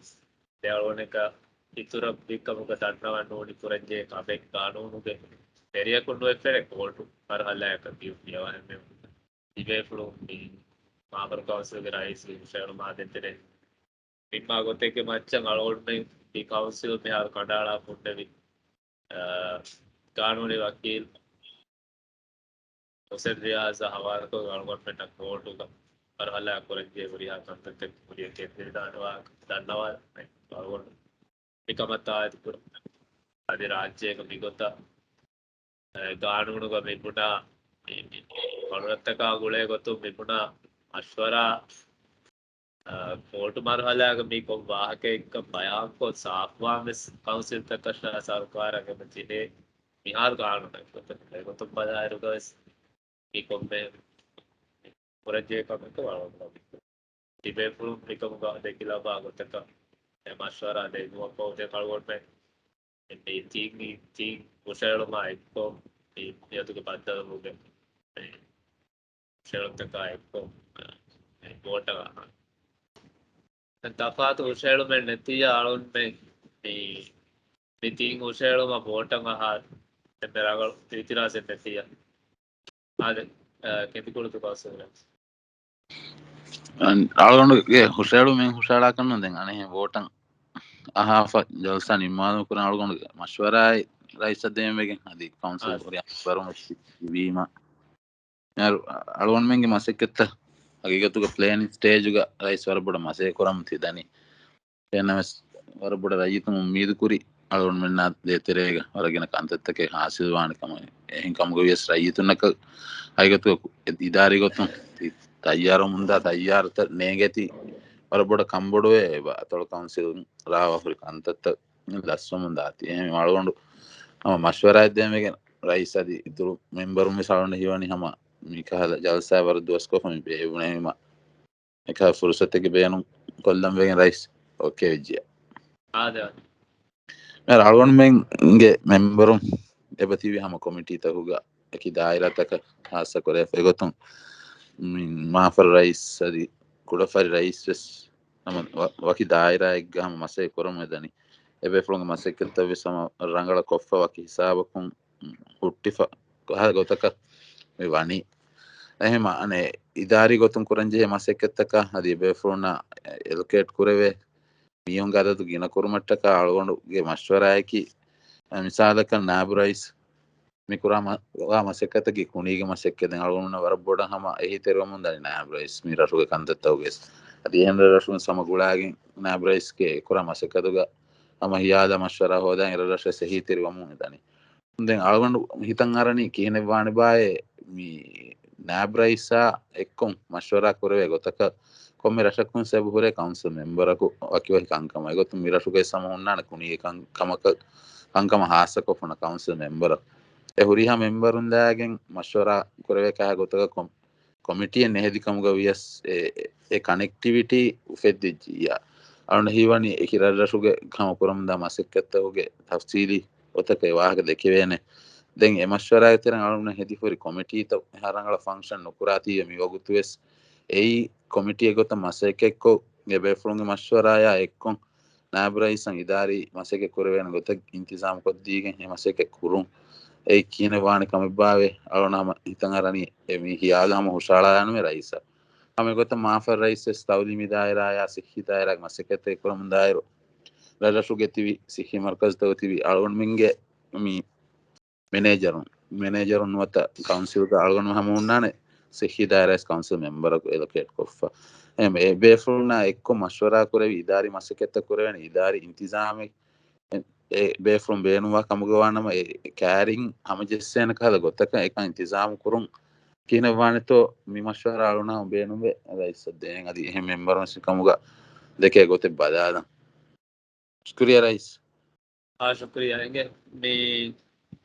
ދެ އަޅުގަނޑަކަށް އިތުރަށް ވިއްކަމުގަ ދަންނަވަން ނޫނީ ކުރަންޖެހޭ ކަމެއް ގާނޫނުގެ ތެރެއަކުން ނުވެފައެއް ކޯޓު މަރުހަލާއަކަށް ގެން މިއަވަހަށް މި ތިބޭފުޅުން މި މާފަރު ކައުންސިލްގެ ރައީސް ހުށަހެޅުމާ ދޭތެރޭ ނިންމާ ގޮތެއްގެ މައްޗަށް އަޅުގަނޑުމެން މި ކައުންސިލް މިހާރު ކަނޑައަޅާ ހުންނެވި، އާ، ގާނޫނީ ވަކީލް ހުސެން ރިޔާޒާ ހަވާލުކޮށް އަޅުގަނޑުމެންނަށް ކޯޓުގަ މަރުހަލާ ކުރަންޖެހޭ ހުރިހާ ކަންތައްތައް ކުރިއަށް ގެންދެވިދާނެ ވާހަކަ ދަންނަވާލަން އަޅުގަނޑު މިކަމަށް ތާއީދު ކުރަން. އަދި ރާއްޖޭގަ މިގޮތަށް ގާނޫނުގަ މިބުނާ މި، މި، މި ފަރުވާތަކާ ގުޅޭ ގޮތުން މިބުނާ މަޝްވަރާ، އާ، ކޯޓު މަރުހަލާގަ މި ކޮން ވާހަކައެއްކަން ބަޔާންކޮށް ސާފުވާން ވެސް ކައުންސިލްތަކަށާ ސަރުކާރަށް އެބަ ތިބޭ މިހާރު ގާނޫނެއް ގޮތުން. އެގޮތުން ބަލާއިރުގަ ވެސް މި ކޮންމެ ކުރަންޖެހޭ ކަމެއްކަން އަޅުގަނޑު ތިބޭފުޅުން މިކަމުގަ ދެކިލައްވާ ގޮތަކަށް އެ މަޝްވަރާ ދެއްވުމަށްފަހު ދެން އަޅުގަނޑުމެން މި ތިން، ތިން ހުށަހެޅުމާ އެއްކޮށް މި މިއަދުގެ ބައްދަލުވުމުގެ މި ހުށަހެޅުންތަކާ އެއްކޮށް މި ވޯޓަށް އަހާ. ދެން ތަފާތު ހުށަހެޅުމެއް ނެތިއްޔާ އަޅުގަނޑުމެން މި، މި ތިން ހުށަހެޅުމަށް ވޯޓަށް އަހާ އެންމެ ރަނގަޅު އިއުތިރާޒެއް ނެތިއްޔާ. އާދެ، އަ، ކެނދިކުޅުތު ކައުންސިލް ރައީސް. އަން-، އަޅުގަނޑުގެ ހުށަހެޅުމެއް ހުށަހަޅާކަށްނު ދެން އަނެއްހެން ވޯޓަށް އަހާފަ ޖަލްސާ ނިންމާލުމުގެ ކުރިން އަޅުގަނޑުގެ މަޝްވަރާއި ރައީސަށް ދޭން ވެގެން އަދި ކައުންސިލް އާ. ހުރިހާ މެންބަރުން ވެސް ވީމަ. އަޅު-، އަޅުގަނޑުމެންގެ މަސައްކަތްތައް ހަގީގަތުގަ ޕްލޭނިން ސްޓޭޖުގަ ރައީސް ވަރަށް ބޮޑަށް މަސައްކަތް ކުރަމުން ތި ދަނީ. އެހެންނަމަވެސް، ވަރަށް ބޮޑަށް ރައްޔިތުން އުއްމީދު ކުރި އަޅުގަނޑުމެންނާ ދޭތެރޭގަ ވަރަށް ގިނަ ކަންތައްތަކެއް ހާސިލް ވާނެ ކަމަށް. އެހެން ކަމުގަ ވިޔަސް ރައްޔިތުންނަކަށް ހަގީގަތުގަ އިދާރީ ގޮތުން ތި ތައްޔާރުވަމުންދާ ތައްޔާރުތައް ނޭނގޭތީ ވަރަށް ބޮޑަށް ކަންބޮޑުވޭ އެބަ އަތޮޅު ކައުންސިލުން ރާވާ ހުރި ކަންތައްތައް ލަސްވަމުން ދާތީ. އެހެން އަޅުގަނޑު ހަމަ މަޝްވަރާއެއް ދޭން ވެގެން ރައީސް އަދި އިތުރު މެންބަރުން ވެސް އަޅުގަނޑަށް ހީވަނީ ހަމަ މިކަހަލަ ޖަލްސާ ވަރަށް ދުވަސްކޮށްފަ މި ބޭއްވުނެވީމަ އެކަހަލަ ފުރުސަތެއްގެ ބޭނުން ކޮށްލަން ވެގެން ރައީސް އޯކޭ ވެއްޖިއްޔާ. އާދެ. މިހާރު އަޅުގަނޑުމެންގެ މެންބަރުން އެބަ ތިބި ހަމަ ކޮމިޓީތަކުގަ އެކި ދާއިރާތަކަށް ހާއްސަ ކުރެވިފަ އެގޮތުން މި މާފަރު ރައީސް އަދި ކުޑަފަރި ރައީސް ވެސް ހަމަ ވަ-، ވަކި ދާއިރާއެއްގަ ހަމަ މަސައްކަތް ކުރަމުން އެދަނީ. އެބޭފުޅުންގެ މަސައްކަތްތައް ވެސް ހަމަ ރަނގަޅަށް ކޮށްފަ ވަކި ހިސާބަކުން ހުއްޓިފަ ކަހަލަ ގޮތަކަށް މި ވަނީ. އެހެން އަނެއް އިދާރީ ގޮތުން ކުރަންޖެހޭ މަސައްކަތްތަކަށް އަދި އެބޭފުޅުންނަށް އެލޮކޭޓް ކުރެވޭ މީހުންގެ އަދަދު ގިނަ ކުރުމަށްޓަކާ އަޅުގަނޑުގެ މަޝްވަރާއަކީ، މިސާލަކަށް ނާއިބު ރައީސް މި ކުރާ މަ-، ވާ މަސައްކަތަކީ ކުނީގެ މަސައްކަތެއް. ދެން އަޅުގަނޑުމެންނަށް ވަރަށް ބޮޑަށް ހަމަ އެހީތެރިވަމުން ދަނީ ނާއިބު ރައީސް މި ރަށުގެ ކަންތައްތަކުގެ އަދި އެހެން ރަށުން ހަމަ ގުޅާގެން ނާއިބު ރައީސްގެ ކުރާ މަސައްކަތުގަ ހަމަ ހިޔާލާ މަޝްވަރާ ހޯދާ އެރަށް ރަށް ވެސް އެހީތެރިވަމުން އެދަނީ. ދެން އަޅުގަނޑު ހިތަށް އަރަނީ ކިހިނެއް ވާނެބާއޭ މި ނާއިބު ރައީސާ އެއްކޮށް މަޝްވަރާ ކުރެވޭ ގޮތަކަށް ކޮންމެ ރަށަކުން ސެބު ހުރޭ ކައުންސިލް މެމްބަރަކު ވަކިވަކި ކަންކަމަށް. އެގޮތުން މި ރަށުގައި ހަމަ ހުންނާނެ ކުނީގެ ކަން-، ކަމަކަށް ކަންކަމަށް ހާއްސަކޮށް ފޮނަ ކައުންސިލް މެމްބަރަކު. އެ ހުރިހާ މެމްބަރުން ލާގެން މަޝްވަރާ ކުރެވޭ ކަހަލަ ގޮތަކަށް ކޮ-، ކޮމިޓީއެއް ނެހެދި ކަމުގަ ވިޔަސް އެ، އެ ކަނެކްޓިވިޓީ އުފެއްދިއްޖިއްޔާ. އަޅުގަނޑަށް ހީވަނީ އެކި ރަށްރަށުގެ ހަމަ ކުރަމުންދާ މަސައްކަތްތަކުގެ ތަފްސީލީ ގޮތަކަށް ވާހަކަ ދެކެވޭނެ. ދެން އެ މަޝްވަރާގެ ތެރެއިން އަޅުގަނޑު ހެދިފަ ހުރި ކޮމިޓީތައް އެހާ ރަނގަޅަށް ފަންކްޝަން ނުކުރާތީވެ މިވަގުތުވެސް އެއީ ކޮމިޓީއެއް ގޮތަށް މަސައްކަތްކޮށް، އެ ބޭފުޅުންގެ މަޝްވަރާއާ އެއްކޮށް، ނާއިބު ރައީސަށް އިދާރީ މަސައްކަތް ކުރެވޭނެ ގޮތަށް އިންތިޒާމު ކޮށްދީގެން އެ މަސައްކަތް ކުރުން. އެއީ ކިހިނެއް ވާނެ ކަމެއްބާވޭ؟ އަޅުގަނޑު ހަމަ ހިތަށް އަރަނީ އެ މީ ހިޔާލު ހަމަ ހުށަހަޅާލާނަމޭ ރައީސަށް. ހަމަ އެގޮތަށް މާފަރު ރައީސް ވެސް ތައުލީމީ ދާއިރާއާ ސިއްހީ ދާއިރާގެ މަސައްކަތްތައް ކުރަމުންދާއިރު، ރަށްރަށުގެ ތިބި ސިއްހީ މަރުކަޒުތަކު ތިބި އަޅުގަނޑުމެންގެ މި މެނޭޖަރުން، މެނޭޖަރުން ނުވަތަ ކައުންސިލްގަ އަޅުގަނޑު ހަމަ ހުންނާނެ ސިއްހީ ދާއިރާ ވެސް ކައުންސިލް މެމްބަރަކު އެލޮކޭޓް ކޮށްފަ. އެހެން އެ ބޭފުޅުންނާ އެއްކޮށް މަޝްވަރާ ކުރެވި އިދާރީ މަސައްކަތްތައް ކުރެވޭނެ އިދާރީ އިންތިޒާމެއް އެ ބޭފުޅުން ބޭނުންވާ ކަމުގަ ވާނަމަ، އެ ކާރިން ހަމަޖެއްސޭނެ ކަހަލަ ގޮތަކަށް އެކަން އިންތިޒާމު ކުރުން ކިހިނެއް ވާނެތޯ މި މަޝްވަރާ އަޅުނާ ބޭނުންވެ ރައީސަށް ދޭން. އަދި އެހެން މެމްބަރުން ވެސް ކަމުގަ ދެކޭ ގޮތެއް ބަލާލަން. ޝުކުރިއްޔާ ރައީސް. އާ، ޝުކުރިއްޔާ. އިނގޭ މި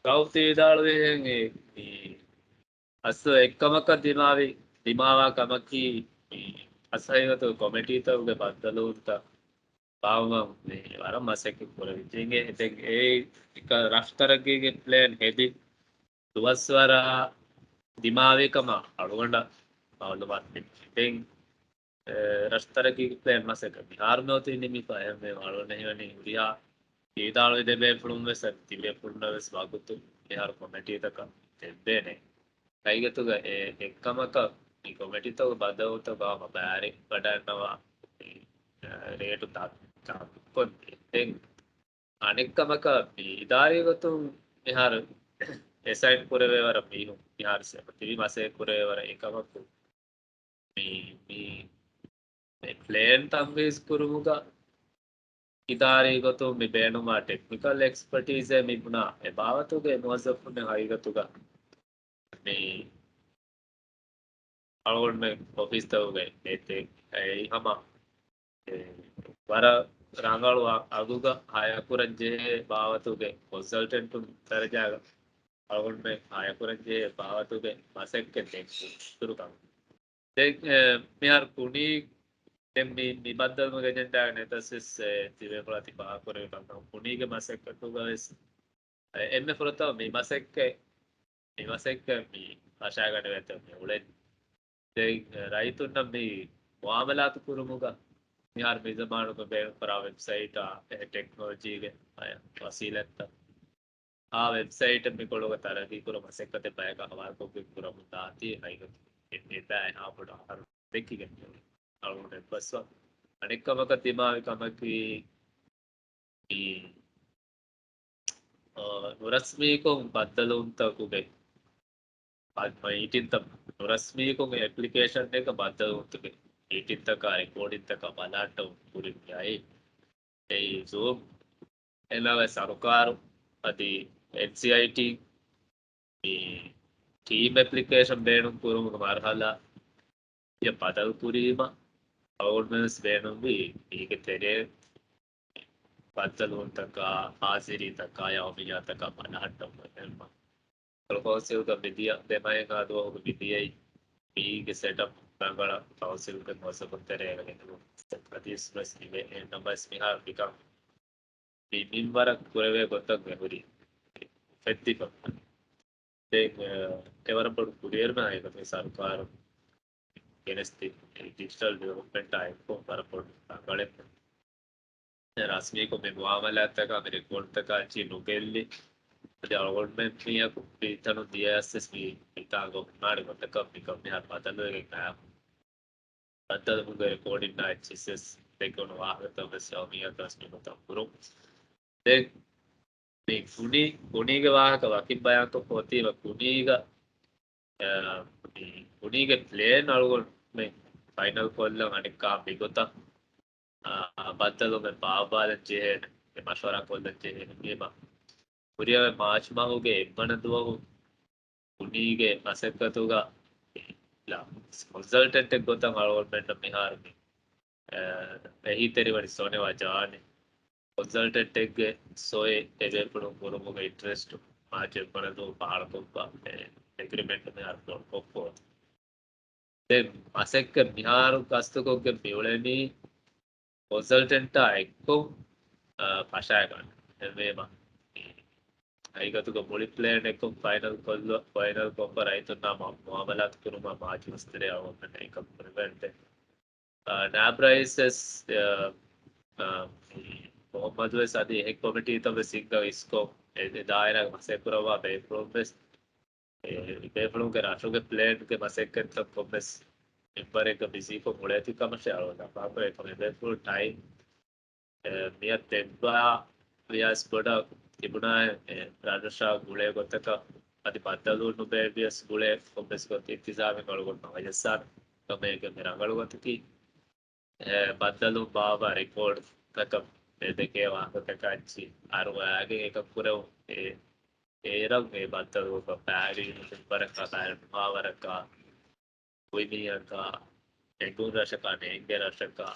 ގައުފްތި ވިދާޅުވިހެން އެ މި އަސްލު އެއްކަމަކަށް ދިމާވި، ދިމާވާ ކަމަކީ މި އަސް ހަގީގަތުގަ ކޮމިޓީތަކުގެ ބައްދަލުވުންތައް ބާއްވަން މި ވަރަށް މަސައްކަތް ކުރެވިއްޖެ. އެ ދެން އެ އެކަ ރަށުތަރައްގީގެ ޕްލޭން ހެދި ދުވަސްވަރާ ދިމާވި ކަމަށް އަޅުގަނޑަށް މައުލޫމާތު ލިބި. ދެން ރަށުތަރައްގީގެ ޕްލޭން މަސައްކަތް މިހާރު މިއޮތީ ނިމިފަ އެހެންވެ އަޅުގަނޑަށް ހީވަނީ ހުރިހާ ވިދާޅުވި ދެބޭފުޅުން ވެސް އަދި ތިބޭފުޅުންނަށް ވެސް ވަގުތު މިހާރު ކޮމިޓީތަކަށް ދެއްވޭނެ. ހަގީގަތުގަ އެ އެއްކަމަކަށް މި ކޮމިޓީތަކުގެ ބައްދަލުވުންތައް ގާމަ ބައިވެރިވަޑައިގަންނަވާ ރޭޓު ތަ-، ތަ-، ކޮށްދޭ. ދެން އަނެއްކަމަކަށް މި އިދާރީ ގޮތުން މިހާރު އެސައިން ކުރެވޭ ވަރަށް މީހުން މިހާރު ތިބި މަސައްކަތް ކުރެވޭ ވަރަށް އެކަމަކު މި، މި، މި ޕްލޭން ތަންފީޒް ކުރުމުގަ އިދާރީ ގޮތުން މި ބޭނުންވާ ޓެކްނިކަލް އެކްސްޕަޓީޒެއް މި ބުނާ އެ ބާވަތުގެ މުވައްޒަފުން ހަގީގަތުގަ މި އަޅުގަނޑުމެން އޮފީސްތަކުގައި އެ ހަމަ ވަރަށް ރަނގަޅު އަގުގަ ހަޔަކުރަން ޖެހޭ ބާވަތުގެ ކޮންސަލްޓެންޓުން ދަރަޖާގަ އަޅުގަނޑުމެން ހަޔަކުރަން ޖެހޭ ބާވަތުގެ މަސައްކަތް ދެއްކުން ދެން، އެ، މިހާރު ކުނި، ދެން މި، މި ބައްދަލުވުމުގެ އެޖެންޑާގެ ނެތަސް ވެސް، އެ، ތިބޭފުޅާ ތި ފާހަގަކުރެވި ކަންކަން ކުނީގެ މަސައްކަތުގަ ވެސް، އެ، އެންމެ ފުރަތަމަ މި މަސައްކަތް، މި މަސައްކަތް މި ފަށާގަނެވޭތޯ މި އުޅެނީ. ދެން، އެ، ރައްޔިތުންނަށް މި މުއާމަލާތު ކުރުމުގަ މިހާރު މި ޒަމާނުގަ ބޭނުންކުރާ ވެބްސައިޓާ، އެ، ޓެކްނޮލޮޖީގެ، އެ، ވަސީލަތްތައް އާ ވެބްސައިޓެއް މިކޮޅުގަ ތަރައްގީކުރުމަށް މަސައްކަތެއް ބަޔަކަށް ހަވާލުކޮށްގެން ކުރަމުން ދާތީ ހަގީގަތު އެ ބައި އާ ބޮޑު އަހަރު ދެއްކިގެން އަޅުގަނޑު އެއްބަސްވާ. އަނެއްކަމަކަށް ތިމާވި ކަމަކީ މި، އާ، ނުރަސްމީކޮށް ބައްދަލުވުންތަކުގެ މީޓިންތައް ނުރަސްމީކޮށް އެޕްލިކޭޝަންއެއްގަ ބައްދަލުވުންތަކެއް މީޓިންތަކާ ރެކޯޑިންތަކާ ބަލާއްޓަވުން ކުރިން އައި އެއީ ޒޫމް. އެންނަވަ ސަރުކާރު އަދި އެންސީއައިޓީ މި ޓީމް އެޕްލިކޭޝަން ބޭނުން ކުރުމުގެ މަރުހަލާ އެ ބަދަލު ކުރީމަ އަޅުގަނޑުމެން ވެސް ބޭނުންވީ މީގެ ތެރޭ ބައްދަލުވުންތަކާ، ހާޒިރީތަކާ، ޔައުމިއްޔާތަކާ ބަލަހައްޓަވުމަށް އެހެންމަ. ކައުންސިލްގަ މިދިޔަ ދެމަހެއްހާ ދުވަހުގެ މިދިޔައީ މީގެ ސެޓަޕް ރަނގަޅަށް ކައުންސިލްގެ މުވައްޒަފުން ތެރޭގަ ގެނެވުން އަދިސް ވެސް އިވޭ. އެހެން ނަމަވެސް މިހާރު މިކަން މި މިންވަރަށް ކުރެވޭ ގޮތަށް މި ހުރީ އުފެއްދިފަ. ދެން، އެ، އެވަރަށް ބޮޑު ކުރިއެރުމެއް ހަގީގަތުގަ ސަރުކާރު ގެނެސްދިން ޑިޖިޓަލް ޑިވެލޮޕްމަންޓާ އެއްކޮށް ވަރަށް ބޮޑު ރަނގަޅެއް. ރަސްމީކޮށް މި މުއާމަލާތްތަކާ މި ރެކޯޑްތަކާ އެއްޗެއް ނުގެއްލި. އަދި އަޅުގަނޑުމެން މީހަކު މިތަނުން ދިޔައަސް ވެސް މި މިތާގަ ހުންނާނެ ގޮތަކަށް މިކަން މިހާރު ބަދަލުވެގެން އައި ބައްދަލުވުމުގެ ރެކޯޑިންނާ އެއްޗިސް ވެސް ދެކެވުނު ވާހަކަތައް ވެސް ޔައުމިއްޔާ ރަސްމީކޮށް ކުރުން. ދެން މި ކުނި، ކުނީގެ ވާހަކަ ވަކިން ބަޔާންކޮށްފަ އޮތީމަ ކުނީގަ، އަ، މި ކުނީގެ ޕްލޭން އަޅުގަނޑުމެން ފައިނަލް ކޮށްލަން އަނެއްކާ މިގޮތަށް، އަ، ބައްދަލުވުމެއް ބާއްވާލަން ޖެހޭނެ، މަޝްވަރާ ކޮށްލަން ޖެހޭނެ. ވީމަ ކުރިއަށް މާޗް މަހުގެ އެއްވަނަ ދުވަހު ކުނީގެ މަސައްކަތުގަ ކޮންސަލްޓެންޓެއް ގޮތަށް އަޅުގަނޑުމެންނަށް މިހާރު މި، އެ، އެހީތެރިވަނީ ސޮނެ ވަޖާނެ. ކޮންސަލްޓެންޓެއްގެ ސޮއެ އެބޭފުޅުން ކުރުމުގެ އިންޓްރެސްޓު މާޗް އެއްވަނަ ދުވަހު ފާޅުކޮށްފަ، އެ، އެގްރިމެންޓް މިހާރު ކޮށްފަ. ދެން މަސައްކަތް މިހާރު ގަސްތުކޮށްގެން މިއުޅެނީ ކޮންސަލްޓެންޓާ އެއްކޮށް، އަ، ފަށާގަންނަ. އެހެންވީމަ ހަގީގަތުގަ މުޅި ޕްލޭން އެއްކޮށް ފައިނަލް ކޮށްލު، ފައިނަލް ކޮށްފަ ރައްޔިތުންނާ މަ-، މުއާމަލާތު ކުރުމަށް މާޗް މަސްތެރޭ އަޅުގަނޑުމެން އެކަން ކުރެވޭނެ. އަ، ނާބް ރައީސް ވެސް، އަ، އަ، މުހައްމަދު ވެސް އަދި އެހެން ކޮމިޓީތައް ވެސް ހިންގަ އިސްކޮށް އެ، އެ ދާއިރާގެ މަސައްކަތް ކުރައްވާ ބޭފުޅުން ވެސް އެ، އެ ބޭފުޅުންގެ ރަށުގެ ޕްލޭންގެ މަސައްކަތްތައް ކޮންމެސް މެމްބަރެއްގެ ބިޒީކޮށް އުޅޭތި ކަމަށޭ އަޅުގަނޑު އަފާކުރޭ. އެކަމް އެބޭފުޅުން ޓައިމް، އެ، މިއަށް ދެއްވާ ވިޔަސް ބޮޑަށް ތިބުނާ، އެ، ރަށްރަށާ ގުޅޭ ގޮތަކަށް އަދި ބައްދަލު ނުބޭ ވިޔަސް ގުޅޭ ކޮންމެސް ގޮތް އިންތިޒާމެއް އަޅުގަނޑު ނަވަޖައްސާނެ. ކަމޭގެ މި ރަނގަޅު ގޮތަކީ، އެ، ބައްދަލު ބާވާ ރެކޯޑްތަކަށް އެ ދެކޭ ވާހަކަތަކަށް އައްޗި އަރުވައިގެން އެކަށް ކުރެވުން. އެ، އޭރަށް އެ ބައްދަލުވުމަށް ބައިވެރިވުނު ވަރަކަށް ބައިވެރި ނުވާ ވަރަކަށް ކުއިމީހަކާ، އެނގުން ރަށަކާ، ނޭނގޭ ރަށަކާ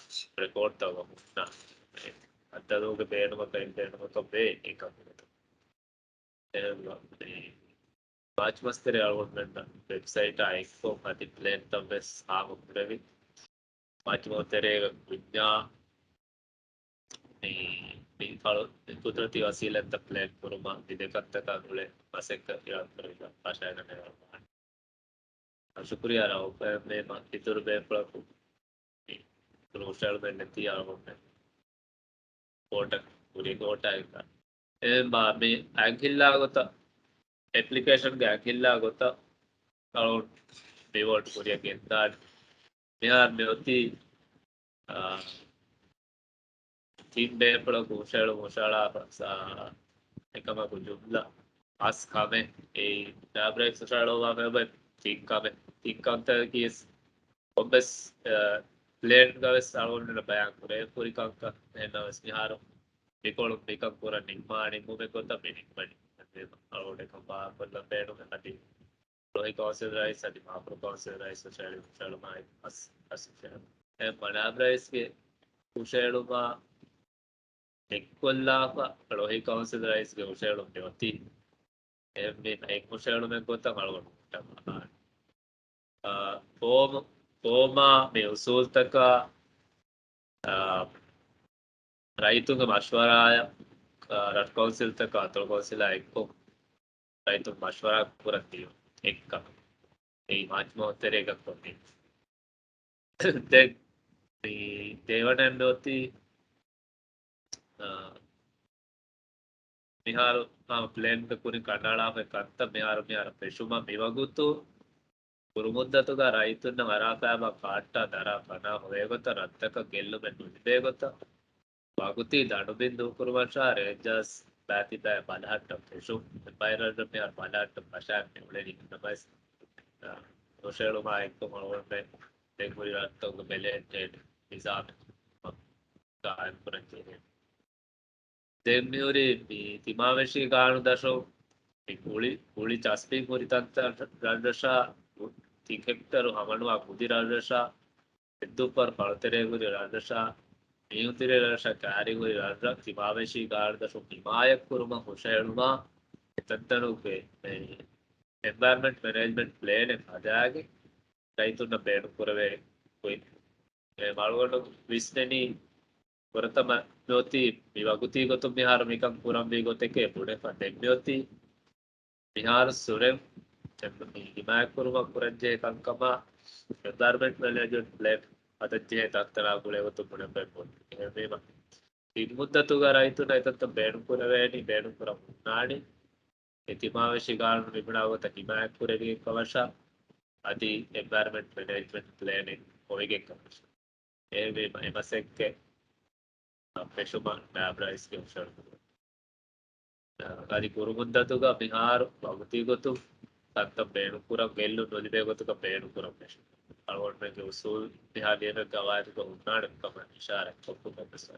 ރެކޯޑްތައް ވަމުންނާ. އައްދަލޫގެ ބޭނުމަކަށް ބޭނުމަކަށް ވޭ އެކަން. އެ، މާޗް މަސްތެރޭ އަޅުގަނޑުމެންނަށް ވެބްސައިޓާ އެއްކޮށް އަދި ޕްލޭންތައް ވެސް ހާމަ ކުރެވި. މަޖްމޫ ތެރޭގަ ކުންޏާ މި، މި ފަޅު، މި ޤުދުރަތީ ވަސީލަތްތައް ޕްލޭން ކުރުމަށް މި ދެ ކަންތަކާ ގުޅޭ މަސައްކަތް އިރާދަކުރެވިފަ ފަށައިގަނެވޭ. ޝުކުރިއްޔާ ރައޫފް. އެ މަ-، އިތުރު ބޭފުޅަކު މި ހުށައެޅުމެއް ނެތީ އަޅުގަނޑުމެން ވޯޓަށް ކުރި ވޯޓާއެކާ. އެ މަ-، މި އަތްހިއްލާ ގޮތަށް، އެޕްލިކޭޝަންގެ އަތްހިއްލާ ގޮތަށް އަޅުގަނޑު މި ވޯޓް ކުރިއަށް ގެންދާނެ. މިހާރު މި އޮތީ، އާ، ތިން ބޭފުޅަކު ހުށައެޅުމުން ހުށައަޅާފަ، އާ، އެކަމަކު ޖުމްލަ ހާސް ކަމެއް. އެއީ ނާބް ރައީސް ހުށައެޅުއްވާފަ އެބަ ތިން ކަމެއް. ތިން ކަންތަކަކީ ވެސް ކޮންމެސް، އާ، ޕްލޭންގަ ވެސް އަޅުގަނޑު ބަޔާން ކުރެވިފަ ހުރި ކަންކަން. އެހެންނަމަވެސް މިހާރު މިކޮޅު މިކަން ކުރަން ނިންމާ ނިންމުމެއް ގޮތަށް މި ނިންމަނީ. އަޅުގަނޑު އެކަން ބާރުކޮށްލަން ބޭނުމެއް އަދި ޅޮހި ކައުންސިލް ރައީސް އަދި މާފަރު ކައުންސިލް ރައީސް ހުށައެޅި ހުށައެޅުމާއެކު އަސް، އަސް ހުށައެޅުން. އެ ނާބް ރައީސްގެ ހުށައެޅުމާ އެއްކޮށްލާފަ ޅޮހި ކައުންސިލް ރައީސްގެ ހުށައެޅުން މި އޮތީ. އެ މި އެއް ހުށައެޅުމެއް ގޮތަށް އަޅުގަނޑު ހުއްޓަވާ. އާ، ފޯމު، ފޯމާ މި އުސޫލްތަކާ، އާ، ރައްޔިތުންގެ މަޝްވަރާއަށް، އާ، ރަށު ކައުންސިލްތަކާ އަތޮޅު ކައުންސިލާ އެއްކޮށް ރައްޔިތުން މަޝްވަރާ ކުރަން ދިޔުން އެއްކަމެއް. އެއީ މަޖްމޫ ތެރޭގަ ކޮށްދިން. ދެން މި ދެވަނައެއް މި އޮތީ، އާ، މިހާރު ހަމަ ޕްލޭންގެ ކުރިން ކަނޑައަޅާފައި ކަންތައް މިހާރު، މިހާރު ފެށުމަށް މިވަގުތު ކުރުމުއްދަތުގަ ރައްޔިތުންނަށް އަރާފައިވާ ކާއްޓާ ދަރާ ފަނާ ހޮވޭގޮތަށް ރަށްތަކަށް ގެއްލުމެއް ނުލިބޭގޮތަށް ވަގުތީ ދަނޑުބިން ދޫކުރުމަށާ ރޭންޖާސް ބައިތިބައި ބަލަހައްޓަން ފެށުން. ބައި ރަށްރަށް މިހާރު ބަލަހައްޓަން ފަށައިގެން އުޅެނީ. އެހެންނަމަވެސް، އާ، ހުށައެޅުމާ އެއްކޮށް އަޅުގަނޑުމެން ދެން ހުރި ރަށްތަކުގެ ބެލެންސް ނިޒާމެއް ގާއިމް ކުރަން ޖެހޭ. ދެން މިހުރި މި ތިމާވެށި ގާނޫނު ދަށުން މި ގުޅި، ގުޅި ޗަސްޕިން ހުރި ތަންތަން ރަށްރަށާ، ތިން ހެކްޓަރު ހަމަނުވާ ކުދި ރަށްރަށާ، އެއްދުއްފަރު ފަޅުތެރޭ ހުރި ރަށްރަށާ، މީހުންތިރި ރަށްރަށަށް ކައިރި ހުރި ރަށްރަށް ތިމާވެށި ގާނޫނު ދަށުން ހިމާޔަތް ކުރުމަށް ހުށައެޅުމާ، އެތަންތަނުގެ މި އެންވަޔަރަންމަންޓް މެނޭޖްމަންޓް ޕްލޭނެއް ހަދާގެން، ރައްޔިތުންނަށް ބޭނުން ކުރެވޭ ގޮތް. އެ އަޅުގަނޑު ވިސްނެނީ ފުރަތަމަ މިއޮތީ މި ވަގުތީ ގޮތުން މިހާރު މިކަން ކުރަންވީ ގޮތެކޭ ބުނެފަ. ދެން މިއޮތީ މިހާރު ސުރެން މި ހިމާޔަތްކުރުމަށް ކުރަންޖެހޭ ކަންކަމާ އެންވަޔަރަންމަންޓް މެނޭޖްމަންޓް ޕްލޭން ހަދަންޖެހޭ ތަންތަނާ ގުޅޭ ގޮތުން ބުނެފަ ބުން. އެހެންވީމަ ތިން މުއްދަތުގަ ރައްޔިތުންނަށް އެތަންތަން ބޭނުން ކުރެވޭނީ، ބޭނުން ކުރަން ހުންނާނީ. އެ ތިމާވެށި ގާނޫނު ނިމުނާ ގޮތަށް ހިމާޔަތް ކުރެވިގެން ކަމަށާ، އަދި އެންވަޔަރަންމަންޓް މެނޭޖްމަންޓް ޕްލޭނެއް ހޮވިގެން ކަމަށާ. އެހެންވީމަ އެ މަސައްކަތް ފެށުމަށް ނާއިބް ރައީސްގެ ހުށަހެޅުން. އަދި ކުރުމުއްދަތުގަ މިހާރު ވަގުތީ ގޮތުން ތަންތަން ބޭނުން ކުރަން ގެއްލުން ނުލިބޭ ގޮތަކަށް ބޭނުން ކުރަން ވެސް އަޅުގަނޑުމެންގެ އުސޫލު މިހާ ލިޔެވޭ ގަވާއިދުގަ ހުންނާނެ ކަމަށް އިޝާރަތް ކޮށްފަ ކޮށްފަ.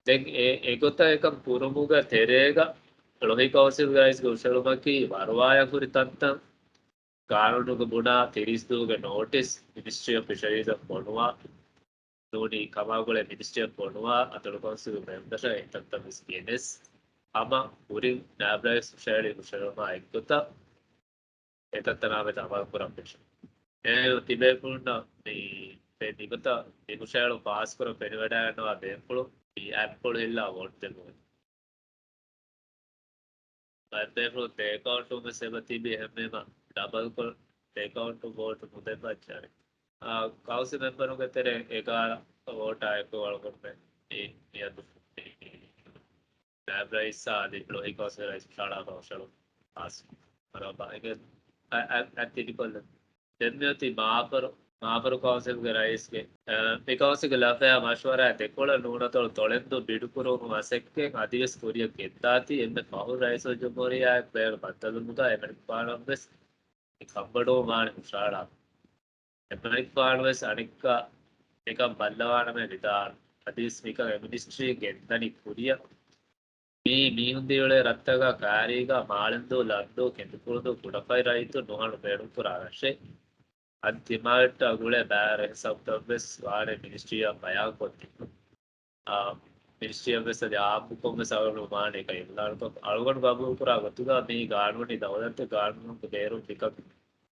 ދެން އެ، އެގޮތަށް އެކަން ކުރުމުގެ ތެރޭގަ ޅޮހި ކައުންސިލް ރައީސްގެ ހުށަހެޅުމަކީ ވަރުވާޔަށް ހުރި ތަންތަން ގާނޫނުގަ ބުނާ ތިރީސް ދުވަހުގެ ނޯޓިސް މިނިސްޓްރީ އޮފް ފިޝަރީޒަށް ފޮނުވާ، ނޫނީ ކަމާގުޅޭ މިނިސްޓްރީއަށް ފޮނުވާ އަތޮޅު ކައުންސިލް މެމްބަރަށް އެތަންތަން ވެސް ގެނެސް، ހަމަ ކުރިން ނާއިބް ރައީސް ހުށަހެޅި ހުށަހެޅުމާ އެއްގޮތަށް އެތަންތަނާ ވެސް އަމަލު ކުރަން ވެއްޖެ. އެހެން ތިބޭފުޅުންނަށް މި ފެން މިގޮތަށް މި ހުށަހެޅުން ފާސްކުރަން ފެނިވަޑައިގަންނަވާ ބޭފުޅުން މި އެޕްފުޅު ހިއްލާ ވޯޓް ދެއްވުން. ބައެއް ބޭފުޅުން ދެ އެކައުންޓުން ވެސް އެބަ ތިބި އެހެންވީމަ ޑަބަލްކޮށް ދެ އެކައުންޓުން ވޯޓު ނުދެއްވާ ޖަރި. އާ، ކައުންސިލް މެމްބަރުންގެ ތެރެއިން އެގާރަ ވޯޓާ އެކު އަޅުގަނޑުމެން މި، މިއަދު ނާއިބް ރައީސާ އަދި ޅޮހި ކައުންސިލް ރައީސް ހުށަހަޅާފަ ހުށަހެޅުން ފާސް ކުރައްވާ. އެގެ އަ-، އަ-، އަތި ދިކޮށްލަން. ދެން މިއޮތީ މާފަރު، މާފަރު ކައުންސިލްގެ ރައީސްގެ، އަ، މި ކައުންސިލްގެ ލަފަޔާ މަޝްވަރާ ދެކޮޅަށް ނޫނަތޮޅު ތޮޅެންދޫ ބިޑުކުރުމުގެ މަސައްކަތް އަދިވެސް ކުރިއަށް ގެންދާތީ، އެންމެ ފަހުން ރައީސުލްޖުމްހޫރިއްޔާއަށް ބޭރު ބައްދަލުވުމުގަ އެމަނިކުފާނުވެސް މި ކަންބޮޑުވުން ވާނެ ހުށަހަޅާފަ. އެމަނިކުފާނުވެސް އަނެއްކާ މިކަން ބައްލަވާނަމޭ ވިދާޅު. އަދިވެސް މިކަން އެ މިނިސްޓްރީން ގެންދަނީ ކުރިއަށް. މީ މީހުން ދިޔުޅޭ ރަށްތަކާ ކާރީގާ މާޅެންދޫ، ލަންދޫ، ކެނދުކުޅުދޫ، ކުޑަފަތި ރައްޔިތުން ނުހަނު ބޭނުންކުރާ ރަށެއް. އަދި ތިމާވެއްޓާ ގުޅޭ ބައިވަރު ހިސާބުތައް ވެސް ވާނެ މިނިސްޓްރީއަށް ބަޔާންކޮށްދިނުން. އާ، މިނިސްޓްރީއަށް ވެސް އަދި އާއްމުކޮށް ވެސް އަޅުގަނޑު ވާނެ އެކަން އިޢުލާނުކޮށް، އަޅުގަނޑު ގަބޫލުކުރާ ގޮތުގަ މީ ގާނޫނީ ދައުލަތެއް، ގާނޫނުގެ ބޭރުން މިކަން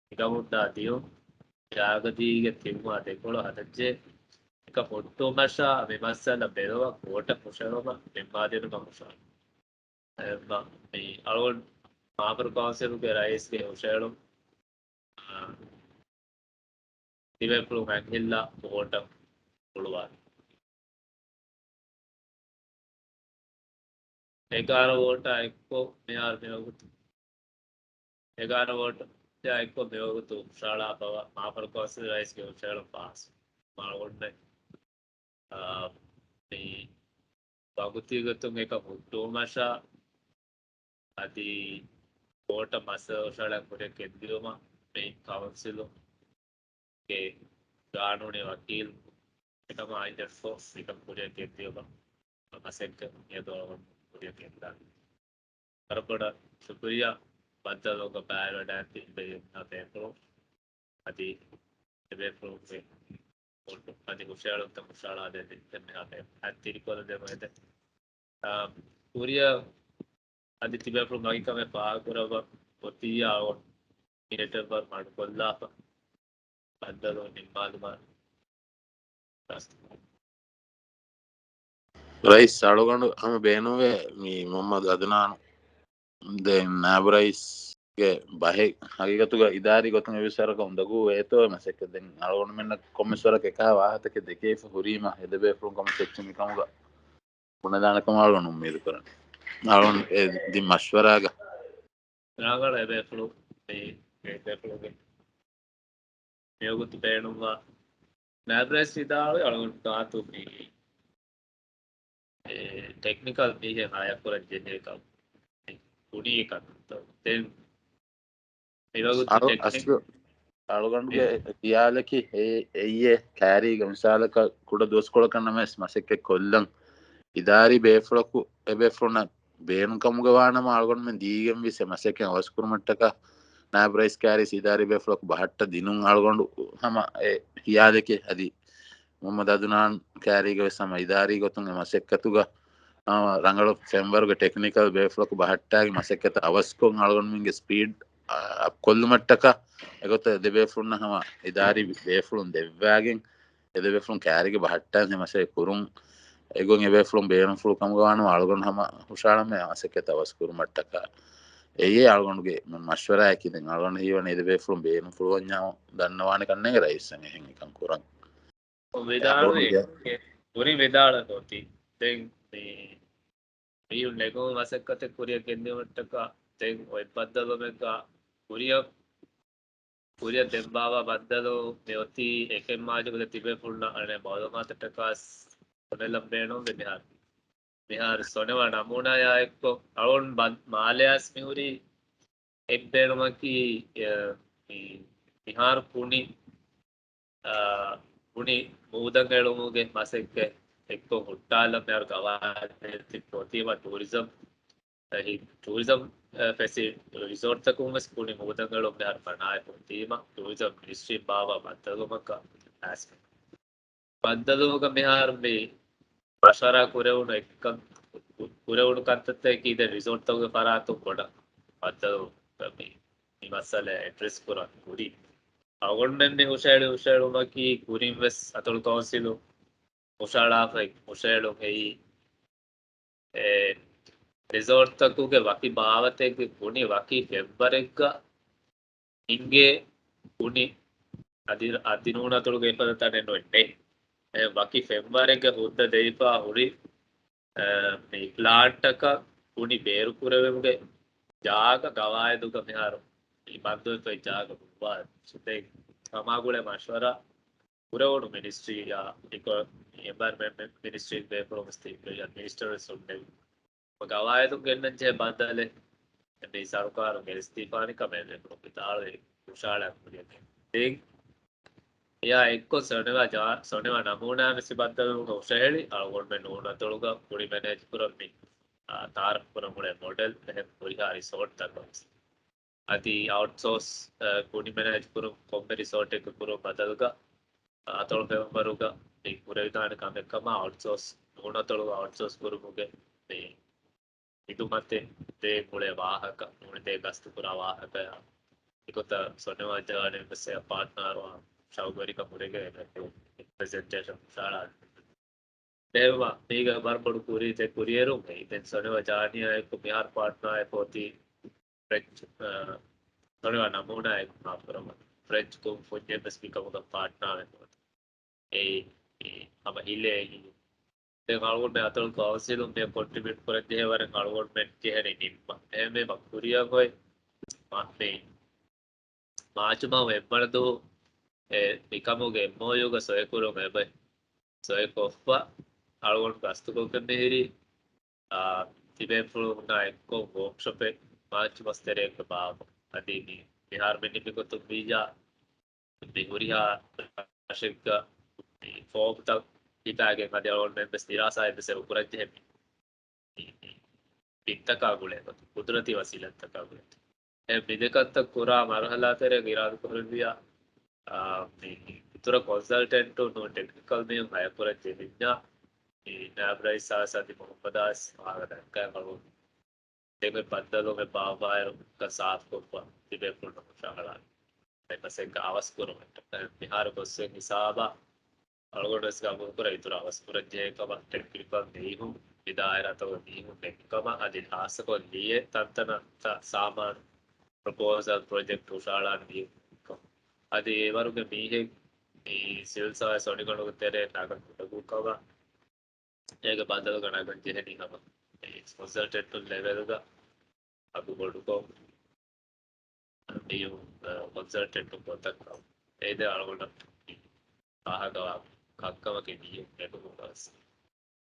މިކަމުންނާ ދިޔުން. ޖާގަދީގެ ތިންވާ ދެކޮޅު ހަދައްޖެ. އެކަ ހުއްޓުމަށާ މި މައްސަލަ ބެލުމަށް ވޯޓަށް ހުށަހެޅުމަށް ނިންމާދިނުމަށް ހުށަހެޅުން. އެ، މަ-، މި އަޅުގަނޑު މާފަރު ކައުންސިލުގެ ރައީސްގެ ހުށަހެޅުން، އާ، ތިބޭފުޅުން އަތްހިއްލާ ވޯޓަށް ހުޅުވާލި. އެގާރަ ވޯޓާ އެއްކޮށް މިހާރު މިވަގުތު، އެގާރަ ވޯޓާ އެއްކޮށް މިވަގުތު ހުށަހަޅާފަވާ މާފަރު ކައުންސިލް ރައީސްގެ ހުށަހެޅުން ފާސް. މާ އޮންނަ، އާ، މި ވަގުތީގެ ގޮތުން އެކަ ހުއްޓުވުމަށާ އަދި ކޯޓަށް މައްސަލަ ހުށަހަޅަން ކުރިއަށް ގެންދިއުމަށް މި ކައުންސިލުގެ ގާނޫނީ ވަކީލު އެކަމާ އައިލެއްފޯ މިކަން ކުރިއަށް ގެންދިއުމަށް މަސައްކަތް މިއަދު އަޅުގަނޑު ކުރިއަށް ގެންދާނީ. ވަރަށް ބޮޑަށް ޝުކުރިއްޔާ ބައްދަލުވުމުގަ ބައިވެރިވެވަޑައިގަތް ތިބެ ބޭފުޅުން. އަދި އެބޭފުޅުންގެ އަދި ހުށަހެޅުންތައް ހުށަހަޅާދޭ ދެންމެހާ އަތިރިކޮށްލަދެމުން އެދެން. އާ، ކުރިއަށް އަދި ތިބޭފުޅުން މަގިކަމެއް ފާހަގަކުރައްވަން އޮތިއްޔާ އޮން މިނެޓެއްވަރު މަޑުކޮށްލާފަ. ބައްދަލު ނިންމާލުމަށް ރައީސް އަޅުގަނޑު ހަމަ ބޭނުންވޭ މި މުހައްމަދު އަދުނާނު ދެން ނާއިބު ރައީސްގެ ބަހެއް ހަގީގަތުގަ އިދާރީ ގޮތުން އެއްވެސް ވަރަކަށް އުނދަގޫ ވޭތޯ މަސައްކަތް ދެން އަޅުގަނޑުމެންނަށް ކޮންމެސް ވަރަކަށް އެކަހަ ވާހަކަތަކެއް ދެކޭފަ ހުރީމަ އެދެބޭފުޅުން ކޮންމެސް އެއްޗެއް މިކަމުގަ ބުނެދާނެ ކަމަށް އަޅުގަނޑު އުއްމީދު ކުރަން. އަޅުގަނޑު އެ ދިން މަޝްވަރާގަ. ރަނގަޅު އެބޭފުޅު މި އެބޭފުޅުގެ މިވަގުތު ބޭނުންވާ ނާއިބު ރައީސް ވިދާޅުވި އަޅުގަނޑު ގާތު މި އެ، ޓެކްނިކަލް މީހެއް ހަޔާ ކުރަން ޖެހޭ ކަމަށް ކުނި ކަންތައް. ދެން މިވަގުތު އަޅު-، ޓެކްނިކް އަސްލު އަޅުގަނޑުގެ އެ، ޚިޔާލަކީ އެ، އެއްޔޭ ކައިރީގަ މިސާލަކަށް ކުޑަ ދުވަސްކޮޅަކަށް ނަމަވެސް މަސައްކަތް ކޮށްލަން އިދާރީ ބޭފުޅަކު އެބޭފުޅުންނަށް ބޭނުންކަމުގަ ވާނަމަ އަޅުގަނޑުމެން ދީގެން ވިސް އެ މަސައްކަތް އަވަސްކުރުމަށްޓަކާ ނާއިބު ރައީސް ކައިރީ އިދާރީ ބޭފުޅަކު ބަހައްޓަ ދިނުން އަޅުގަނޑު ހަމަ އެ ޚިޔާލެކޭ. އަދި މުހައްމަދު އަދުނާން ކައިރީގަ ވެސް ހަމަ އިދާރީ ގޮތުން އެ މަސައްކަތުގަ ހަމަ ރަނގަޅު ފެންވަރުގެ ޓެކްނިކަލް ބޭފުޅަކު ބަހައްޓާގެ މަސައްކަތަށް އަވަސްކޮށް އަޅުގަނޑުމެންގެ ސްޕީޑް އަ، އަޕްކޮށްލުމަށްޓަކާ އެގޮތަށް އެދެބޭފުޅުންނަށް ހަމަ އިދާރީ ބޭފުޅުން ދެއްވާގެން އެދެބޭފުޅުން ކައިރީގަ ބަހައްޓާން މަސައްކަތް ކުރުން އެގޮތް އެބޭފުޅުން ބޭނުންފުޅު ކަމުގަ ވާނަމަ އަޅުގަނޑު ހަމަ ހުށަހަޅަމޭ މަސައްކަތް އަވަސް ކުރުމަށްޓަކާ. އެއީ އަޅުގަނޑުގެ މަޝްވަރާއަކީ. ދެން އަޅުގަނޑު ހީވަނީ އެދެބޭފުޅުން ބޭނުންފުޅުވަންޏާ ދަންނަވާނެ ކަންނޭނގެ ރައީސް އެހެން އެކަން ކުރަން. ވިދާޅުވި، އެ، ކުރިން ވިދާޅުވި އޮތީ. ދެން މި މީހުން ނެގުމުގެ މަސައްކަތެއް ކުރިއަށް ގެންދިއުމަށްޓަކާ ދެން އޮތް ބައްދަލުވުމެއްގަ ކުރިއަށް، ކުރިއަށް ދެން ބާވާ ބައްދަލު މި އޮތީ އެކެއް މާޒުގަ ތިބޭފުޅުންނަށް އަނެއް މައުލޫމާތަށްޓަކާ ސޮނެލަން ބޭނުންވެ މިހާރު. މިހާރު ސޮނެވާ ނަމޫނާޔާ އެއްކޮށް އަޅުން ބަ-، މާލެއާސް މިހުރީ އެއްބޭނުމަކީ، އެ، މި-، މިހާރު ކުނި، އާ، ކުނި މޫދަށް އެޅުމުގެ މަސައްކަތް އެއްކޮށް ހުއްޓާލަން މިހާރު ގަވާއިދެއް ތިބި އޮތީމަ ޓޫރިޒަމް، އެ، ޓޫރިޒަމް، އެ، ފެސި-، ރިސޯޓްތަކުން ވެސް ކުނި މޫދަށް އެޅުން މިހާރު މަނާއެއް ހުއްޓީމަ ޓޫރިޒަމް މިނިސްޓްރީން ބާވާ ބައްދަލުވުމަކަށް އައިސް. ބައްދަލުވުމުގަ މިހާރު މި މަޝްވަރާ ކުރެވުނު އެއްކަން، ކުރެވުނު ކަންތައްތަކަކީ ދެން ރިސޯޓްތަކުގެ ފަރާތުން ބޮޑަށް ބައްދަލު މި، މި މައްސަލަ އެޑްރެސް ކުރަން ހުރި. އަޅުގަނޑުމެން މި ހުށަހެޅި ހުށަހެޅުމަކީ ކުރިން ވެސް އަތޮޅު ކައުންސިލު ހުށަހަޅާފައި ހުށަހެޅުން އެއީ، އެ، ރިސޯޓްތަކުގެ ވަކި ބާވަތެއްގެ ކުނި ވަކި ފެންވަރެއްގަ އިނގޭ ކުނި އަދި، އަދި ނޫނަތޮޅުގެ އެފަދަ ތަނެއް ނުވެ ނެތް. އެ ވަކި ފެންވަރެއްގެ ހުއްދަ ދެވިފާ ހުރި، އެ، މި ޕްލާންޓަކަށް ކުނި ބޭރުކުރެވުމުގެ ޖާގަ ގަވާއިދުގަ މިހާރު މި ބަންދުވެފައި ޖާގަ ހުއްވާ ސުދެ ކަމާގުޅޭ މަޝްވަރާ ކުރެވުނު މިނިސްޓްރީއާ އިކޮ-، އެންވަޔަރަންމަންޓް މިނިސްޓްރީގެ ބޭފުޅުން ސްޓީ-، މިނިސްޓަރު ވެސް ހުންނެވި. ގަވާއިދުން ގެންނަން ޖެހޭ ބަދަލެއް މި ސަރުކާރުން ގެނެސްދީފާނެ ކަމެއް ވެ ވިދާޅުވި ހުށަހަޅާ ކުރިއަށް ދިން. އެއާ އެއްކޮށް ސޮނެވާ ޖާ-، ސޮނެވާ ނަމޫނާ ވެސް ބައްދަލުވުމުގަ ހުށަހެޅި އަޅުގަނޑުމެން ނޫނަތޮޅުގަ ކުނި މެނޭޖް ކުރަން މި، އާ، ތައާރަފް ކުރަން އުޅޭ މޮޑެލް އެހެން ހުރިހާ ރިސޯޓްތަކަށް ވެސް. އަދި އައުޓްސޯސް، އަ، ކުނި މެނޭޖް ކުރުން ކޮންމެ ރިސޯޓެއްގެ ކުރުން ބަދަލުގަ، އަ، އަތޮޅު ފެންވަރުގަ މި ކުރެވިދާނެ ކަމެއް ކަމަށް އައުޓްސޯސް ނޫނަތޮޅު އައުޓްސޯސް ކުރުމުގެ މި ހިދުމަތެއް ދޭ ގުޅޭ ވާހަކަ، ނޫނީ ދޭ ގަސްތު ކުރާ ވާހަކަޔާ އެގޮތަށް ސޮނެވާ ޖާނިބް ވެސް އެއާ ޕާޓްނާރުވާ ޝައުގުވެރިކަން ހުރެގެން ޕްރެޒެންޓޭޝަން ހުށަހަޅާ. ދެން މީގަ ވަރަށް ބޮޑު ކުރިއެއް ކުރިއެރުން ދެން ސޮނެވާ ޖާނިޔާ އެއްކޮށް މިހާރު ޕާޓްނާއެއް އޮތީ ފްރެންޗް، އާ، ސޮނެވާ ނަމޫނާއެއް މާފުކުރަމު. ފްރެންޗް ކުންފުންޏެއް ވެސް މިކަމުގަ ޕާޓްނާވެ އޮތީ. އެއީ، އެއީ ހަމަ ހިލޭ. ދެން އަޅުގަނޑުމެން އަތޮޅު ކައުންސިލުން މި ކޮންޓްރިބިއުޓް ކުރަން ޖެހޭ ވަރަށް އަޅުގަނޑުމެން ޖެހެނީ ނިންމަ. އެހެންވީމަ ކުރިއަށް އޮތް މާ-، މި މާޗު މަހު އެއްވަނަ ދުވަހު އެ މިކަމުގެ އެމްއޯޔޫގަ ސޮއިކުރުން އެބަ ސޮއިކޮށްފަ އަޅުގަނޑު ގަސްތުކޮށްގެން މިހިރީ، އާ، ތިބޭފުޅުންނާ އެއްކޮށް ވޯކްޝޮޕެއް މާޗު މަސް ތެރޭގަ ބާއްވަ. އަދި މި މިހާރު މި ނިމިގޮތުން ވިއްޔާ މި ހުރިހާ ރަށެއްގަ މި ފޯމްތައް ހިފާގެން އަދި އަޅުގަނޑުމެން ވެސް ދިރާސާއެއް ވެސް އެބަ ކުރަން ޖެހޭ މި ބިންތަކާ ގުޅޭ ގޮތުން، ޤުދުރަތީ ވަސީލަތްތަކާ ގުޅޭ. އެ މިދެކަންތައް ކުރާ މަރުހަލާ ތެރޭގަ އިރާދަކުރެއްވިޔާ، އާ، މި އިތުރަށް ކޮންސަލްޓެންޓު ނޫން ޓެކްނިކަލް މީހުން ހަޔަރ ކުރަން ޖެހިއްޖާ، މި ނާބް ރައީސާ ސަދި މުހައްމަދާސް ވާހަކަ ދައްކާ އަޅު ދެން އޮތް ބައްދަލު މެ ބާއްވާއިރު ކަން ސާފުކޮށްފަ ތިބޭފުޅުންނަށް ހުށަހަޅާ އެކަސެއްގެ އަވަސް ކުރުމަށް. މިހާރު ގޮސްވެ ހިސާބަށް އަޅުގަނޑު ވެސް ގަބޫލުކުރާ އިތުރަށް އަވަސް ކުރަން ޖެހޭ ކަމަށް ޓެކްނިކަލް މީހުން މި ދާއިރާތަކުގެ މީހުން ނެތްކަމަށް އަދި ހާއްސަކޮށް ލިޔެ ތަންތަނަށް ސާމާނު ޕްރޮޕޯސަލް ޕްރޮޖެކްޓް ހުށަހަޅާން ދިޔުން އަދި އެ ވަރުގެ މީހެއް މި ސިވިލް ސާވިސް އޮނިގަނޑުގެ ތެރޭ ނަގަން ކުޑަގޫކަމަށް އޭގެ ބަދަލުގަ ނަގަން ޖެހެނީ ހަމަ ކޮންސަލްޓެންޓު ލެވެލްގަ އަގު ބޮޑުކޮށް ކޮންސަލްޓެންޓު ގޮތަކަށް އެދެ އަޅުގަނޑަށް ފާހަގަވާ ކައްކަމަކީ މި ނެގުމުގަސް.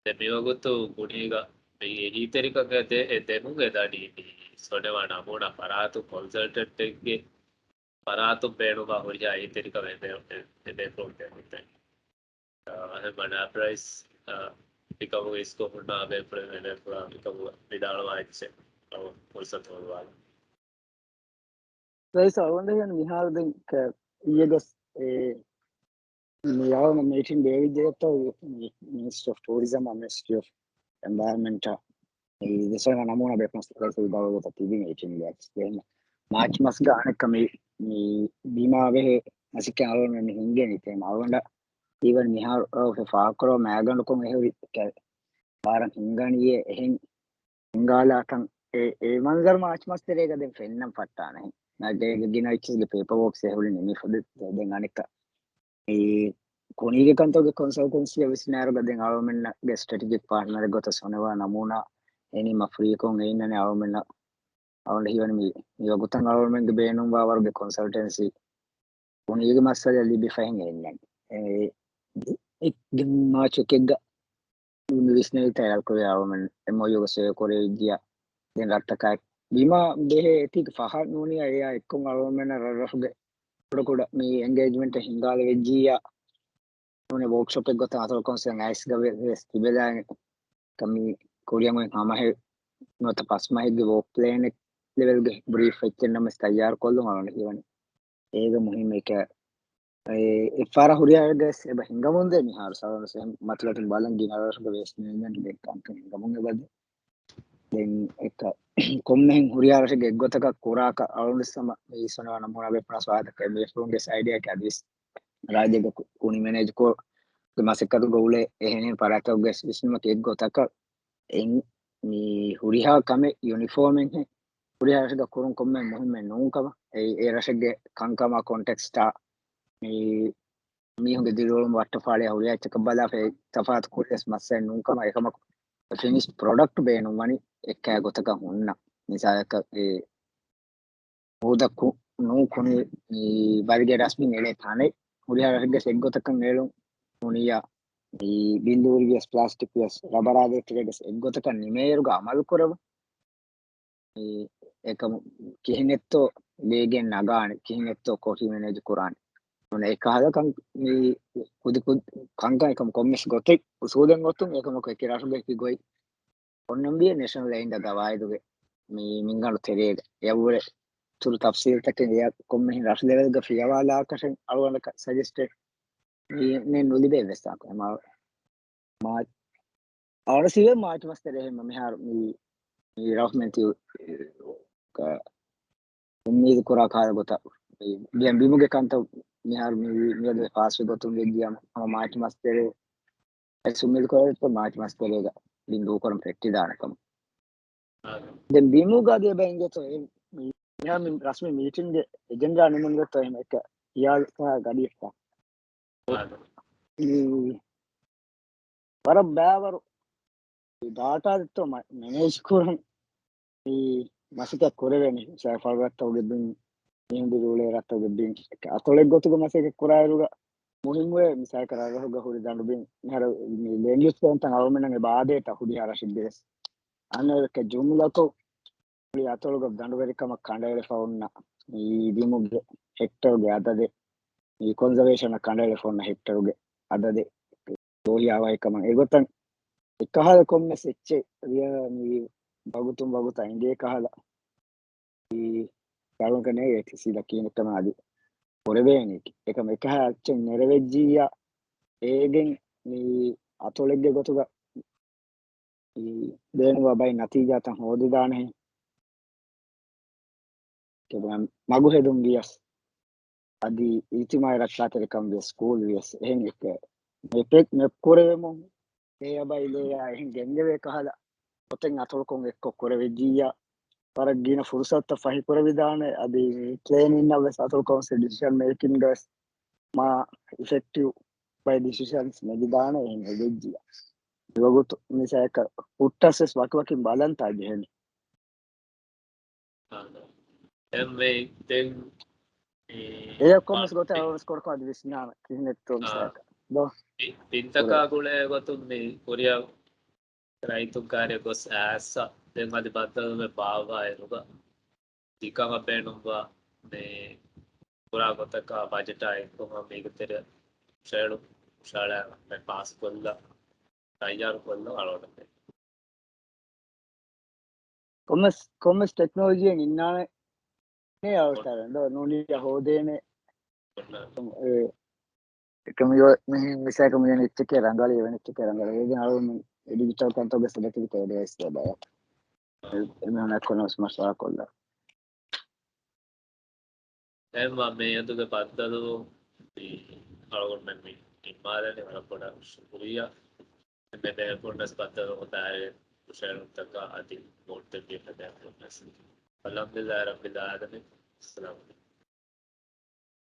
ދެ މިވަގުތު ކުނީގަ މި އެހީތެރިކަން އެ ދެ-، އެ ދެމުން އެދަނީ މި ސޮނެވާ ނަމޫނާ ފަރާތު ކޮންސަލްޓެންޓެއްގެ ފަރާތުން ބޭނުންވާ ހުރިހާ އެހީތެރިކަމެއް އެ ދެ-، އެ ދެ ފޯން ދެމުން ދެން. އަހެން ބަނާ ޕްރައިސް، އަ، މިކަމުގެ އިސްކޮށް ހުންނާ ބޭފުޅެއް ވެލެފުޅާ މިކަމުގަ ވިދާޅުވާ އެއްޗެއް ފުރުސަތު ހޯދުވާލަން. ރައީސް އަޅުގަނޑު މިހާރު ދެން ކަ-، އިއްޔެގެ އެ، މި އަޅުގަނޑު މީޓިން ބޭއްވިއްޖެ އެއްތޯ މިނިސްޓްރީ އޮފް ޓޫރިޒަމް އަ މިނިސްޓްރީ އޮފް އެންވަޔަރަންމަންޓް އެ ދެ ސޮނެވާ ނަމޫނާ ބޭފުޅުން ސުޕަރވައިޒަރ ވިދާޅުވި ގޮތަށް ތިބި މީޓިންގެ މާޗް މަސްގަ އަނެއްކަ މި، މި ބީމާ ބެހޭ މަސައްކަތް އަޅުގަނޑު މި ހިންގެނީ ތޭމަ އަޅުގަނޑަށް އީވަން މިހާރު ފާކުރޯ މައިގަނޑުކޮށް އެހުރި ކެ-، ވާރަށް ހިންގަނިއޭ އެހެން ހިނގާލާކަން އެ، އެ މަންޒަރު މާޗް މަސް ތެރޭގަ ދެން ފެންނަން ފައްޓާނެ. ނަގޭގެ ގިނަ އެއްޗެއްގެ ޕޭޕަ ވޯކްސް އެހުރި ނިމިފަ ދެ-، ދެން އަނެއްކަ އެ ކުނީގެ ކަންތައްގެ ކޮންސަލްޓެންސީ ވިސްނާއިރުގަ ދެން އަޅުމެންނަގެ ސްޓްރެޓެޖިކް ޕާޓްނަރެއް ގޮތަށް ސޮނެވާ ނަމޫނާ އެނީމަ ފްރީކޮށް އެއިންނަނީ އަޅުމެންނަށް. އަޅުގަނޑަށް ހީވަނީ މި، މި ވަގުތަށް އަޅުމެންގެ ބޭނުންވާ ވަރުގެ ކޮންސަލްޓެންސީ ކުނީގެ މައްސަލަ ލިބިފަހެން އެއްނެން. އެ، އެ، މާޗު އެކެއްގަ މި ވިސްނެވި ތައް އެލްކޮވި އަޅުމެން އެމްއޯޔޫގަ ސޮއި ކުރެވިއްޖިއްޔާ ދެން ރަށްތަކާއި ބީމާ ބެހޭ އެތީގެ ފަހަށް ނޫނިއްޔާ އެއާ އެއްކޮށް އަޅުމެންނަށް ރަށްރަށުގެ ކުޑަކުޑަ މި އެންގޭޖްމަންޓެއް ހިންގާލެވިއްޖިއްޔާ ނޫނީ ވޯކްޝޮޕެއް ގޮތަށް އަތޮޅު ކައުންސިލް އައިސްގަ ވެ-، ވެސް ތިބެލާނެ. ކަމީ ކުރިއަށް އޮތް ހަމަހެއް ނުވަތަ ފަސް މަހެއްގެ ވޯކް ޕްލޭނެއް ލެވެލްގެ ބްރީފް އެއްޗެއް ނަމަވެސް ތައްޔާރު ކޮށްލުން އަޅުގަނޑަށް ހީވަނީ. އޭގަ މުހިއްމު އެކަ-، އެ-، އެއްފަހަރާ ހުރިހާ ރަށެއްގަސް އެބަ ހިނގަމުންދޭ މިހާރު ސަރަންސެ މަތިލަތުން ބަލަން ގިނަ ރަށުގެ ވޭސްޓް މެނޭޖްމަންޓް ދެއްކާން ހިނގަމުން އެބަދޭ. ދެން އެކަ ކޮންމެހެން ހުރިހާ ރަށެއްގެ އެއްގޮތަކަށް ކުރާކަށް އަޅުގަނޑު ސަމަ މި ސޮނެވާ ނަމޫނާ ބޭފުޅުންގެ އައިޑިއާއަކީ އަދިވެސް ރާއްޖޭގެ ކު-، ކުނި މެނޭޖްކޮށް މަސައްކަތުގަ އުޅޭ އެހެނިހެން ފަރާތްތަކުގެ ވިސްނުމަކީ އެއްގޮތަކަށް އެން-، މި ހުރިހާ ކަމެއް ޔުނިފޯމެއްހެން ހުރިހާ ރަށެއްގަ ކުރުން ކޮންމެ މުހިއްމެއް ނޫންކަމަށް، އެ، އެ ރަށެއްގެ ކަންކަމާ ކޮންޓެކްސްޓާ މި މީހުންގެ ދިރިއުޅުމު ވައްޓަފާޅިއާ ހުރިހާ އެއްޗަކަށް ބަލާފަ ތަފާތު ކުރިޔަސް މައްސަލައެއް ނޫންކަމަށް، އެކަމަކު ފިނިޝްޑް ޕްރޮޑަކްޓް ބޭނުންވަނީ އެއްކާ ގޮތަކަށް ހުންނަ. މިސާލަކަށް އެ ހޯދަ ކު-، ނޫކުނި މި ބަލިގެ ޑަސްބިން އެޅޭ ތަނެއް ހުރިހާ ރަށެއްގެ އެއްގޮތަކަށް އެޅުން ނޫނިއްޔާ މި ބިއްލޫރިވިޔަސް ޕްލާސްޓިކްވިޔަސް ރަބަރާ ދޭތެރޭގަސް އެއްގޮތަކަށް ނިމޭއިރުގަ އަމަލު ކުރެވުން. މި އެކަމު ކިހިނެއްތޯ ބޭގެން ނަގާނެ، ކިހިނެއްތޯ ކޮށް މެނޭޖް ކުރާނެ. އޮންނަ އެކަހަލަ ކަން މި ކުދި ކުދި ކަންކަން އެކަމު ކޮންމެސް ގޮތެއް އުސޫލެއް ގޮތުން އެކަމަކު އެކި ރަށުގެ އެކި ގޮތް އޮންނަންވީ ނޭޝަނަލް އެއިން ދަ ގަވާއިދުގެ މި މިންގަނޑު ތެރޭގަ. އެއަށްވުރެ ތުރު ތަފްސީލްތަކެއް އެއަށް ކޮންމެހެން ރަށު ލެވެލްގަ ފިޔަވާލާކަށެއް އަޅުގަނޑަކަށް ސަޖެސްޓެއް މި ނެއް ނުލިބޭ ވެސް ތާކު. އެމާ މާ އަޅު ސީވެ މާޗް މަސް ތެރޭ ހެމަ މިހާރު މި، މި ރަހުމަތި ކަ-، އުއްމީދު ކުރާ ކާލަ ގޮތަށް މި ބި-، ބިމުގެ ކަންތައް މިހާރު މި މިއަދު ފާސްވެ ގޮތުން ވެއްޖިއްޔާ ހަމަ މާތި މަސްތެރޭ އެސް އުއްމީދު ކުރެވޭތޯ މާތި މަސްތެރޭގަ ބިން ދޫކުރަން ފެއްޓިދާނެ ކަމަށް. ދެން ބިމުގަ ދޭ ބައިންގެތޯ އެ މި މި ރަސްމީ މީޓިންގެ އެޖެންޑާ ނިމުން ގޮތޯ އެހެން އެކަ ހިޔާލު ގަޑިއެއްފަ. މި ވަރަށް ބައިވަރު ޑާޓާ ދެއްތޯ މަ-، މެނޭޖް ކުރަން މި މަސައްކަތް ކުރެވޭނީ. މިސާލަކަށް ފަޅުރަށްތަކުގެ ބިން، މީހުން ދިރިއުޅޭ ރަށްތަކުގެ ބިން އަތޮޅެއް ގޮތުގަ މަސައްކަތް ކުރާއިރުގަ މުހިންމުވޭ. މިސާލަކަށް ރަށްރަށުގަ ހުރި ދަނޑު ބިން މިހާރު މި ލޭންޑް ޔޫސް ޕްލޭންތައް އަޅުގަނޑުމެންނަށް އެބަ އާދޭތަ ހުރިހާ ރަށެއްގެވެސް. އަނެއްކަ ޖުމްލަކޮށް ހުރި އަތޮޅުގަ ދަނޑުވެރިކަމަށް ކަނޑައެޅިފަ އޮންނަ މި ބިމުގެ ހެކްޓަރުގެ އަދަދެއް، މި ކޮންޒަވޭޝަނަށް ކަނޑައެޅިފަ އޮންނަ ހެކްޓަރުގެ އަދަދެއް ދޯހިއާވާހިކަމަށް އެގޮތަށް އެކަހަލަ ކޮންމެސް އެއްޗެއް ވިޔަ މި ވަގުތުން ވަގުތަށް އިނގޭ ކަހަލަ އީ ގަޅުންކަނޭ އެތި ސީދާ ކީނެއްކަމަށް އަދި ކުރެވޭނީ. އެކަމަ އެކަހަލަ އެއްޗެއް ނެރެވެއްޖިއްޔާ އޭގެން މި އަތޮޅެއްގެ ގޮތުގަ މި ބޭނުންވާ ބައި ނަތީޖާތައް ހޯދިދާނެހެން. މަގު ހެދުން ވިޔަސް، އަދި އިޖްތިމާޢީ ރައްކާތެރިކަން ވިޔަސް، ސްކޫލް ވިޔަސް، އެހެން އެކަ މެޕެއް، މެޕް ކުރެވެމުން ލޭޔާ ބައި ލޭޔާ އެހެން ގެންގެވޭ ކަހަލަ ގޮތެއް އަތޮޅުކޮށް އެއްކޮށް ކުރެވިއްޖިއްޔާ، ވަރަށް ގިނަ ފުރުސަތުތައް ފަހި ކުރެވިދާނެ. އަދި ޕްލޭނިންއަށް ވެސް އަތޮޅުކޮށް ޑިސިޝަން މޭކިންގަ ވެސް މާ އިފެކްޓިވް ބައި ޑިސިޝަންސް ނެގިދާނެ އެހެން ހެދިއްޖިއްޔާ. މިވަގުތު މިސާއަކަށް ހުއްޓަސް ވެސް ވަކިވަކިން ބަލަންތާ ޖެހެނީ. އާ، ދޯ. ދެން މި، ދެން މި އެ ކޮންމެސް ގޮތެއް އަޅުގަނޑު ކޮޑަކޮޑަށް ވިސްނާނަ ކިހިނެއްތޯ މިސާލަކަށް. ދޯ. މި ތިންތަކާ ގުޅޭ ގޮތުން މި ކުރިއަށް ރައްޔިތުން ކާރިއަށް ގޮސް އައިސް ދެން އަދި ބައްދަލުވެ ބާއްވާ އިރުގަ ތިކަމަށް ބޭނުންވާ މި ކުރާ ގޮތަކަށް ބަޖެޓާ އެއްކޮށް މީގެ ތެރެ ޝެޑިއުލް ހުށަހަޅާ މި ޕާސް ކޮށްލަ ތައްޔާރު ކޮށްލަ އަޅުގަނޑު ކޮންމެސް، ކޮންމެސް ޓެކްނޮލޮޖީއެއް އިންނާނެ އަވަސްތާރެން ދޯ ނޫނީ ހޯދޭނެ. އެކަމި މިހިން މިސާކަށް މިވެނި އެއްޗެކޭ ރަނގަޅީ، އެވެނި އެއްޗެކޭ ރަނގަޅީ. އޭގެން އަޅުގަނޑު ޑިޖިޓަލް ކަންތައްގެ ސެލެކްޓް ކޮށް އެޑްވައިސް ދޭ ބަޔަށް. އެ-، އެމީހުން އެއްކޮށް ނަމަސް މަޝްވަރާ ކޮށްލާ. އެހެންވާ މިއަދުގެ ބައްދަލުވުން މި އަޅުގަނޑުމެން މި ނިންމާލަނީ. ވަރަށް ބޮޑަށް ޝުކުރިއްޔާ. އެންމެ ބޭފުޅުންނަސް ބައްދަލުވުމަށް ދާއިރު ހުށައެޅުންތަކާ އަދި ވޯޓް ދެއްވި އެންމެ ބޭފުޅުންނަސް. އަލްޙަމްދުލިއްލާހި ރައްބިލް ޢާލަމީން. އައްސަލާމު ޢަލައިކުމް.